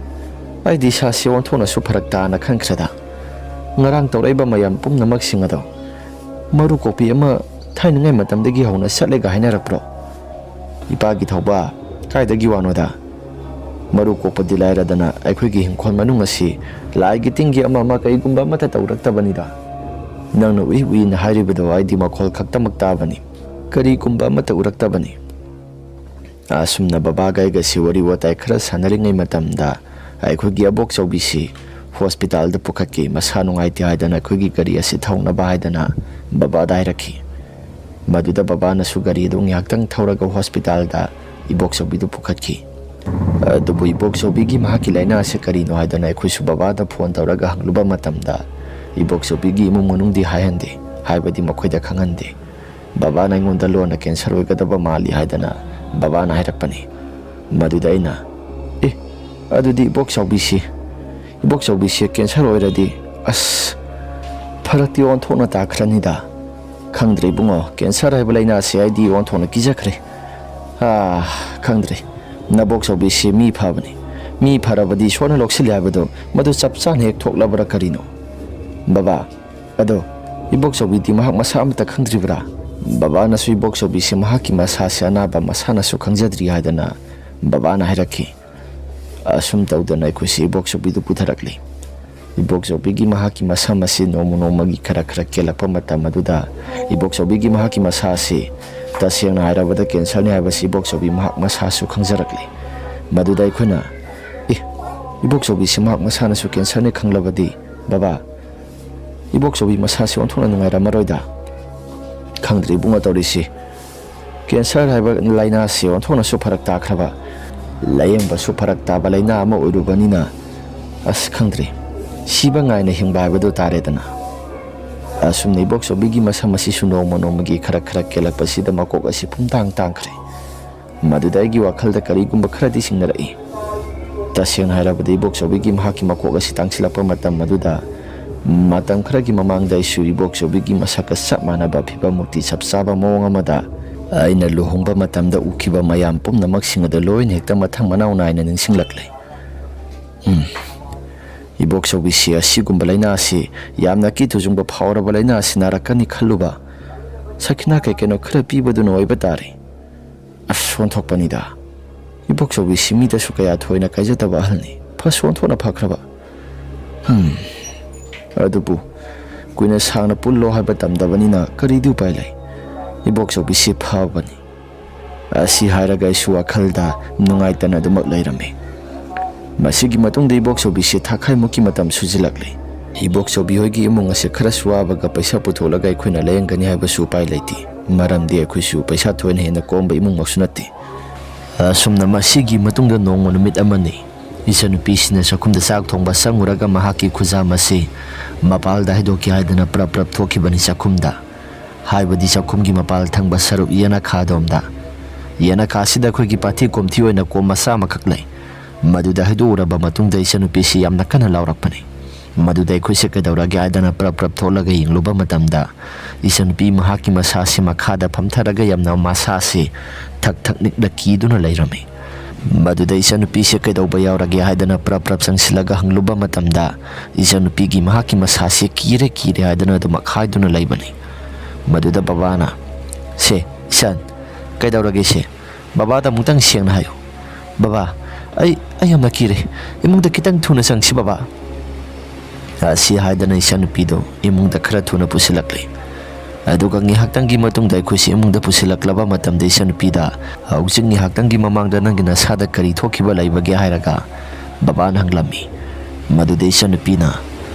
ꯑꯩꯗꯤ ꯏꯁꯥꯁꯤ ꯑꯣꯟꯊꯣꯛꯅꯁꯨ ꯐꯔꯛ ꯇꯥꯅ ꯈꯟꯈ꯭ꯔꯦꯗ꯫ ꯉꯔꯥꯡ ꯇꯧꯔꯛꯏꯕ ꯃꯌꯥꯝ ꯄꯨꯝꯅꯃꯛꯁꯤꯡ ꯑꯗꯣ ꯃꯔꯨ ꯀꯣꯛꯄꯤ ꯑꯃ ꯊꯥꯏꯅꯉꯩ ꯃꯇꯝꯗꯒꯤ ꯍꯧꯅ ꯆꯠꯂꯦꯒ ꯍꯥꯏꯅꯔꯛꯄ꯭ꯔꯣ? ꯏꯄꯥꯒꯤ ꯊꯧꯕ, ꯀꯥꯏꯗꯒꯤ ꯋꯥꯅꯣꯗ? ꯃꯔꯨ ꯀꯣꯛꯄꯗꯤ ꯂꯥꯏꯔꯗꯅ ꯑꯩꯈꯣꯏꯒꯤ ꯍꯤꯡꯈꯣꯜ ꯃꯅꯨꯡ ꯑꯁꯤ ꯂꯥꯏꯒꯤ ꯇꯤꯟꯒꯤ ꯑꯃ ꯑꯃ ꯀꯩꯒꯨꯝꯕ ꯑꯃꯠꯇ ꯇꯧꯔꯛꯇꯕꯅꯤꯗ꯫ ꯅꯪꯅ ꯎꯏ ꯎꯏꯅ ꯍꯥꯏꯔꯤꯕꯗꯣ ꯑꯩꯗꯤ ꯃꯈꯣꯜ ꯈꯛꯇꯃꯛ ꯇꯥꯕꯅꯤ, ꯀꯔꯤꯒꯨꯝꯕ ꯑꯃꯠꯇ ꯎꯔꯛꯇꯕꯅꯤ"꯫ ꯑꯁꯨꯝꯅ ꯕꯕꯥꯒ ꯑꯩꯒꯁꯤ ꯋꯥꯔꯤ ꯋꯥꯇꯥꯏ ꯈꯔ ꯁꯥꯟꯅꯔꯤꯉꯩ ꯃꯇꯝꯗ ꯑꯩꯈꯣꯏꯒꯤ ꯑꯕꯣꯛ ꯆꯥꯎꯕꯤꯁꯤ ꯍꯣꯁꯄꯤꯇꯥꯜꯗ ꯄꯨꯈꯠꯈꯤ꯫ ꯃꯁꯥ ꯅꯨꯡꯉꯥꯏꯇꯦ ꯍꯥꯏꯗꯅ ꯑꯩꯈꯣꯏꯒꯤ ꯒꯥꯔꯤ ꯑꯁꯤ ꯊꯧꯅꯕ ꯍꯥꯏꯗꯅ ꯕꯕꯥꯗ ꯍꯥꯏꯔꯛꯈꯤ꯫ ꯃꯗꯨꯗ ꯕꯕꯥꯅꯁꯨ ꯒꯥꯔꯤ ꯑꯗꯨ ꯉꯥꯏꯍꯥꯛꯇꯪ ꯊꯧꯔꯒ ꯍꯣꯁꯄꯤꯇꯥꯜꯗ ꯏꯕꯣꯛꯆꯧꯕꯤꯗꯨ ꯄꯨꯈꯠꯈꯤ꯫ ꯑꯗꯨꯕꯨ ꯏꯕꯣꯛꯆꯧꯕꯤꯒꯤ ꯃꯍꯥꯛꯀꯤ ꯂꯥꯏꯅꯥ ꯑꯁꯤ ꯀꯔꯤꯅꯣ ꯍꯥꯏꯗꯅ ꯑꯩꯈꯣꯏꯁꯨ ꯕꯕꯥꯗ ꯐꯣꯟ ꯇꯧꯔꯒ ꯍꯪꯂꯨꯕ ꯃꯇꯝꯗ, ꯏꯕꯣꯛꯆꯧꯕꯤꯒꯤ ꯏꯃꯨꯡ ꯃꯅꯨꯡꯗꯤ ꯍꯥꯏꯍꯟꯗꯦ, ꯍꯥꯏꯕꯗꯤ ꯃꯈꯣꯏꯗ ꯈꯪꯍꯟꯗꯦ꯫ ꯕꯕꯥꯅ ꯑꯩꯉꯣꯟꯗ ꯂꯣꯟꯅ ꯀꯦꯟꯁꯔ ꯑꯣꯏꯒꯗꯕ ꯃꯥꯜꯂꯤ ꯍꯥꯏꯗꯅ ꯕꯕꯥꯅ ꯍꯥꯏꯔꯛꯄꯅꯤ꯫ ꯃꯗꯨꯗ ꯑꯩꯅ, "ꯑꯦ, ꯑꯗꯨꯗꯤ ꯏꯕꯣꯛꯆꯧꯕꯤꯁꯤ, ꯏꯕꯣꯛꯆꯧꯕꯤꯁꯤ ꯀꯦꯟꯁꯔ ꯑꯣꯏꯔꯗꯤ, ꯑꯁ, ꯐꯔꯛꯇꯤ ꯑꯣꯟꯊꯣꯛꯅ ꯇꯥꯈ꯭ꯔꯅꯤꯗ"꯫ "ꯈꯪꯗ꯭ꯔꯦ ꯏꯕꯨꯡꯉꯣ, ꯀꯦꯟꯁꯔ ꯍꯥꯏꯕ ꯂꯥꯏꯅꯥꯁꯦ ꯑꯩꯗꯤ ꯑꯣꯟꯊꯣꯛꯅ ꯀꯤꯖꯈ꯭ꯔꯦ꯫ ꯑꯥ, ꯈꯪꯗ꯭ꯔꯦ꯫ ꯅꯕꯣꯛꯆꯧꯕꯤꯁꯤ ꯃꯤ ꯐꯕꯅꯤ꯫ ꯃꯤ ꯐꯔꯕꯗꯤ ꯏꯁꯣꯔꯅ ꯂꯧꯁꯤꯜꯂꯦ ꯍꯥꯏꯕꯗꯣ ꯃꯗꯨ ꯆꯞ ꯆꯥꯅ ꯍꯦꯛ ꯊꯣꯛꯂꯕ꯭ꯔꯥ ꯀꯔꯤꯅꯣ?" "ꯕꯕꯥ, ꯑꯗꯣ ꯏꯕꯣꯛꯆꯧꯕꯤꯗꯤ ꯃꯍꯥꯛ ꯃꯁꯥ ꯑꯃꯠꯇ ꯈꯪꯗ꯭ꯔꯤꯕ꯭ꯔꯥ?" ꯕꯕꯥꯅꯁꯨ ꯏꯕꯣꯛꯆꯧꯕꯤꯁꯤ ꯃꯍꯥꯛꯀꯤ ꯃꯁꯥꯁꯦ ꯑꯅꯥꯕ ꯃꯁꯥꯅꯁꯨ ꯈꯪꯖꯗ꯭ꯔꯤ ꯍꯥꯏꯗꯅ ꯕꯕꯥꯅ ꯍꯥꯏꯔꯛꯈꯤ꯫ ꯑꯁꯨꯝ ꯇꯧꯗꯅ ꯑꯩꯈꯣꯏꯁꯤ ꯏꯕꯣꯛꯆꯧꯕꯤꯗꯨ ꯄꯨꯊꯔꯛꯂꯤ꯫ ꯏꯕꯣꯛꯆꯧꯕꯤꯒꯤ ꯃꯍꯥꯛꯀꯤ ꯃꯁꯝ ꯑꯁꯤ ꯅꯣꯡꯃ ꯅꯣꯡꯃꯒꯤ ꯈꯔ ꯈꯔ ꯀꯦꯜꯂꯛꯄ ꯃꯇꯝ ꯑꯗꯨꯗ ꯏꯕꯣꯛꯆꯧꯕꯤꯒꯤ ꯃꯍꯥꯛꯀꯤ ꯃꯁꯥ ꯑꯁꯤ ꯇꯁꯦꯡꯅ ꯍꯥꯏꯔꯕꯗ cancerꯅꯤ ꯍꯥꯏꯕꯁꯤ ꯏꯕꯣꯛꯆꯧꯕꯤ ꯃꯍꯥꯛ ꯃꯁꯥꯁꯨ ꯈꯪꯖꯔꯛꯂꯤ꯫ ꯃꯗꯨꯗ ꯑꯩꯈꯣꯏꯅ, "ꯑꯦ, ꯏꯕꯣꯛꯆꯧꯕꯤꯁꯤ ꯃꯍꯥꯛ ꯃꯁꯥꯅꯁꯨ cancerꯅꯤ ꯈꯪꯂꯕꯗꯤ, ꯕꯕꯥ, ꯏꯕꯣꯛꯆꯧꯕꯤ ꯃꯁꯥꯁꯤ ꯑꯣꯟꯊꯣꯛꯅ ꯅꯨꯡꯉꯥꯏꯔꯝꯃꯔꯣꯏꯗ꯫ ꯈꯪꯗ꯭ꯔꯦ ꯏꯕꯨꯡꯉꯣ ꯇꯧꯔꯤꯁꯤ꯫ Cancer ꯍꯥꯏꯕ ꯂꯥꯏꯅꯥꯁꯤ ꯑꯣꯟꯊꯣꯛꯅꯁꯨ ꯐꯔꯛ ꯇꯥꯈ꯭ꯔꯕ, ꯂꯥꯌꯦꯡꯕꯁꯨ ꯐꯔꯛ ꯇꯥꯕ ꯂꯥꯏꯅꯥ ꯑꯃ ꯑꯣꯏꯔꯨꯕꯅꯤꯅ, ꯑꯁ ꯈꯪꯗ꯭ꯔꯦ, ꯁꯤꯕ ꯉꯥꯏꯅ ꯍꯤꯡꯕ ꯍꯥꯏꯕꯗꯨ ꯇꯥꯔꯦꯗꯅ"꯫ ꯑꯁꯨꯝꯅ ꯏꯕꯣꯛꯆꯧꯕꯤꯒꯤ ꯃꯁꯝ ꯑꯁꯤꯁꯨ ꯅꯣꯡꯃ ꯅꯣꯡꯃꯒꯤ ꯈꯔ ꯈꯔ ꯀꯦꯜꯂꯛꯄꯁꯤꯗ ꯃꯀꯣꯛ ꯑꯁꯤ ꯄꯨꯝꯇꯥꯡ ꯇꯥꯡꯈ꯭ꯔꯦ꯫ ꯃꯗꯨꯗ ꯑꯩꯒꯤ ꯋꯥꯈꯜꯗ ꯀꯔꯤꯒꯨꯝꯕ ꯈꯔꯗꯤ ꯆꯤꯡꯅꯔꯛꯏ꯫ ꯇꯁꯦꯡꯅ ꯍꯥꯏꯔꯕꯗ ꯏꯕꯣꯛꯆꯧꯕꯤꯒꯤ ꯃꯍꯥꯛꯀꯤ ꯃꯀꯣꯛ ꯑꯁꯤ ꯇꯥꯡꯁꯤꯜꯂꯛꯄ ꯃꯇꯝ ꯑꯗꯨꯗ ꯃꯇꯝ ꯈꯔꯒꯤ ꯃꯃꯥꯡꯗ ꯑꯩꯁꯨ ꯏꯕꯣꯛꯆꯧꯕꯤꯒꯤ ꯃꯁꯛꯀ ꯆꯞ ꯃꯥꯟꯅꯕ ꯐꯤꯕꯝꯃꯨꯛꯇꯤ ꯆꯞ ꯆꯥꯕ ꯃꯑꯣꯡ ꯑꯃꯗ ꯑꯩꯅ ꯂꯨꯍꯣꯡꯕ ꯃꯇꯝꯗ ꯎꯈꯤꯕ ꯃꯌꯥꯝ ꯄꯨꯝꯅꯃꯛꯁꯤꯡ ꯑꯗꯨ ꯂꯣꯏꯅ ꯍꯦꯛꯇ ꯃꯊꯪ ꯃꯅꯥꯎ ꯅꯥꯏꯅ ꯅꯤꯡꯁꯤꯡꯂꯛꯂꯦ꯫ ꯎꯝ꯫ ꯏꯕꯣꯛꯆꯧꯕꯤꯁꯤ ꯑꯁꯤꯒꯨꯝꯕ ꯂꯥꯏꯅꯥ ꯑꯁꯤ, ꯌꯥꯝꯅ ꯀꯤ ꯇꯨꯖꯨꯡꯕ ꯐꯥꯎꯔꯕ ꯂꯥꯏꯅꯥ ꯑꯁꯤ ꯅꯥꯔꯛꯀꯅꯤ ꯈꯜꯂꯨꯕ, ꯁꯈꯤꯅꯥ ꯀꯩ ꯀꯩꯅꯣ ꯈꯔ ꯄꯤꯕꯗꯨꯅ ꯑꯣꯏꯕ ꯇꯥꯔꯦ꯫ ꯑꯁ, ꯑꯣꯟꯊꯣꯛꯄꯅꯤꯗ꯫ ꯏꯕꯣꯛꯆꯧꯕꯤꯁꯤ ꯃꯤꯗꯁꯨ ꯀꯌꯥ ꯊꯣꯏꯅ ꯀꯥꯏꯖꯗꯕ ꯑꯍꯜꯅꯤ꯫ ꯐꯁꯨ ꯑꯣꯟꯊꯣꯛꯅ ꯐꯈ꯭ꯔꯕ꯫ ꯍꯝ꯫ ꯑꯗꯨꯕꯨ ꯀꯨꯏꯅ ꯁꯥꯡꯅ ꯄꯨꯜꯂꯣ ꯍꯥꯏꯕ ꯇꯝꯗꯕꯅꯤꯅ ꯀꯔꯤꯗꯤ ꯎꯄꯥꯏ ꯂꯩ? ꯏꯕꯣꯛꯆꯧꯕꯤꯁꯤ ꯐꯕꯅꯤ꯫ ꯑꯁꯤ ꯍꯥꯏꯔꯒ ꯑꯩꯁꯨ ꯋꯥꯈꯜꯗ ꯅꯨꯡꯉꯥꯏꯇꯅ ꯑꯗꯨꯃꯛ ꯂꯩꯔꯝꯃꯤ꯫ ꯃꯁꯤꯒꯤ ꯃꯇꯨꯡꯗ ꯏꯕꯣꯛꯆꯧꯕꯤꯁꯤ ꯊꯥꯈꯥꯏꯃꯨꯛꯀꯤ ꯃꯇꯝ ꯁꯨꯖꯤꯜꯂꯛꯂꯦ꯫ ꯏꯕꯣꯛꯆꯧꯕꯤ ꯍꯣꯏꯒꯤ ꯏꯃꯨꯡ ꯑꯁꯦ ꯈꯔꯁꯨ ꯋꯥꯕꯒ ꯄꯩꯁꯥ ꯄꯨꯊꯣꯛꯂꯒ ꯑꯩꯈꯣꯏꯅ ꯂꯥꯌꯦꯡꯒꯅꯤ ꯍꯥꯏꯕꯁꯨ ꯎꯄꯥꯏ ꯂꯩꯇꯦ꯫ ꯃꯔꯝꯗꯤ ꯑꯩꯈꯣꯏꯁꯨ ꯄꯩꯁꯥ ꯊꯣꯏꯅ ꯍꯦꯟꯅ ꯀꯣꯝꯕ ꯏꯃꯨꯡꯃꯛꯁꯨ ꯅꯠꯇꯦ꯫ ꯑꯁꯨꯝꯅ ꯃꯁꯤꯒꯤ ꯃꯇꯨꯡꯗ ꯅꯣꯡꯃ ꯅꯨꯃꯤꯠ ꯑꯃꯅꯤ, ꯏꯆꯟꯅꯨꯄꯤꯁꯤꯅ ꯆꯥꯛꯈꯨꯝꯗ ꯆꯥꯛ ꯊꯣꯡꯕ ꯆꯪꯉꯨꯔꯒ ꯃꯍꯥꯛꯀꯤ ꯈꯨꯖꯥꯝ ꯑꯁꯤ ꯃꯄꯥꯜꯗ ꯍꯥꯏꯗꯣꯛꯀꯦ ꯍꯥꯏꯗꯅ ꯄ꯭ꯔꯞ ꯄ꯭ꯔꯞ ꯊꯣꯛꯈꯤꯕꯅꯤ ꯆꯥꯛꯈꯨꯝꯗ꯫ ꯍꯥꯏꯕꯗꯤ ꯆꯥꯛꯈꯨꯝꯒꯤ ꯃꯄꯥꯜ ꯊꯪꯕ ꯁꯔꯨꯛ ꯌꯦꯅꯈꯥꯗꯣꯝꯗ꯫ ꯌꯦꯅꯈꯥꯁꯤꯗ ꯑꯩꯈꯣꯏꯒꯤ ꯄꯥꯊꯤ ꯀꯣꯝꯊꯤ ꯑꯣꯏꯅ ꯀꯣꯝ ꯃꯆꯥ ꯑꯃꯈꯛ ꯂꯩ꯫ ꯃꯗꯨꯗ ꯍꯥꯏꯗꯣꯛꯎꯔꯕ ꯃꯇꯨꯡꯗ ꯏꯆꯟꯅꯨꯄꯤꯁꯤ ꯌꯥꯝꯅ ꯀꯟꯅ ꯂꯥꯎꯔꯛꯄꯅꯤ꯫ ꯃꯗꯨꯗ ꯑꯩꯈꯣꯏꯁꯦ ꯀꯩꯗꯧꯔꯒꯦ ꯍꯥꯏꯗꯅ ꯄ꯭ꯔꯞ ꯄ꯭ꯔꯞ ꯊꯣꯛꯂꯒ ꯌꯦꯡꯂꯨꯕ ꯃꯇꯝꯗ, ꯏꯆꯟꯅꯨꯄꯤ ꯃꯍꯥꯛꯀꯤ ꯃꯁꯥꯁꯤ ꯃꯈꯥꯗ ꯐꯝꯊꯔꯒ ꯌꯥꯝꯅ ꯃꯁꯥꯁꯤ ꯊꯛ ꯊꯛ ꯅꯤꯛꯅ ꯀꯤꯗꯨꯅ ꯂꯩꯔꯝꯃꯤ꯫ ꯃꯗꯨꯗ ꯏꯆꯟꯅꯨꯄꯤꯁꯦ ꯀꯩꯗꯧꯕ ꯌꯥꯎꯔꯒꯦ ꯍꯥꯏꯗꯅ ꯄ꯭ꯔꯞ ꯄ꯭ꯔꯞ ꯆꯪꯁꯤꯜꯂꯒ ꯍꯪꯂꯨꯕ ꯃꯇꯝꯗ, ꯏꯆꯟꯅꯨꯄꯤꯒꯤ ꯃꯍꯥꯛꯀꯤ ꯃꯁꯥꯁꯤ ꯀꯤꯔꯦ ꯀꯤꯔꯦ ꯍꯥꯏꯗꯅ ꯑꯗꯨꯃꯛ ꯍꯥꯏꯗꯨꯅ ꯂꯩꯕꯅꯤ꯫ ꯃꯗꯨꯗ ꯕꯕꯥꯅ, "ꯁꯦ, ꯏꯆꯟ, ꯀꯩꯗꯧꯔꯒꯦ ꯁꯦ? ꯕꯕꯥꯗ ꯑꯃꯨꯛꯇꯪ ꯁꯦꯡꯅ ꯍꯥꯏꯌꯨ꯫ ꯕꯕꯥ, ꯑꯩ, ꯑꯩ ꯌꯥꯝꯅ ꯀꯤꯔꯦ꯫ ꯏꯃꯨꯡꯗ ꯈꯤꯇꯪ ꯊꯨꯅ ꯆꯪꯁꯤ ꯕꯕꯥ"꯫ ꯑꯁꯤ ꯍꯥꯏꯗꯅ ꯏꯆꯟꯅꯨꯄꯤꯗꯨ ꯏꯃꯨꯡꯗ ꯈꯔ ꯊꯨꯅ ꯄꯨꯁꯤꯜꯂꯛꯂꯦ꯫ ꯑꯗꯨꯒ ꯉꯥꯏꯍꯥꯛꯇꯪꯒꯤ ꯃꯇꯨꯡꯗ ꯑꯩꯈꯣꯏꯁꯤ ꯏꯃꯨꯡꯗ ꯄꯨꯁꯤꯜꯂꯛꯂꯕ ꯃꯇꯝꯗ ꯏꯆꯟꯅꯨꯄꯤꯗ, "ꯍꯧꯖꯤꯛ ꯉꯥꯏꯍꯥꯛꯇꯪꯒꯤ ꯃꯃꯥꯡꯗ ꯅꯪꯒꯤ ꯅꯁꯥꯗ ꯀꯔꯤ ꯊꯣꯛꯈꯤꯕ ꯂꯩꯕꯒꯦ?" ꯍꯥꯏꯔꯒ ꯕꯕꯥꯅ ꯍꯪꯂꯝꯃꯤ꯫ ꯃꯗꯨꯗ ꯏꯆꯟꯅꯨꯄꯤꯅ,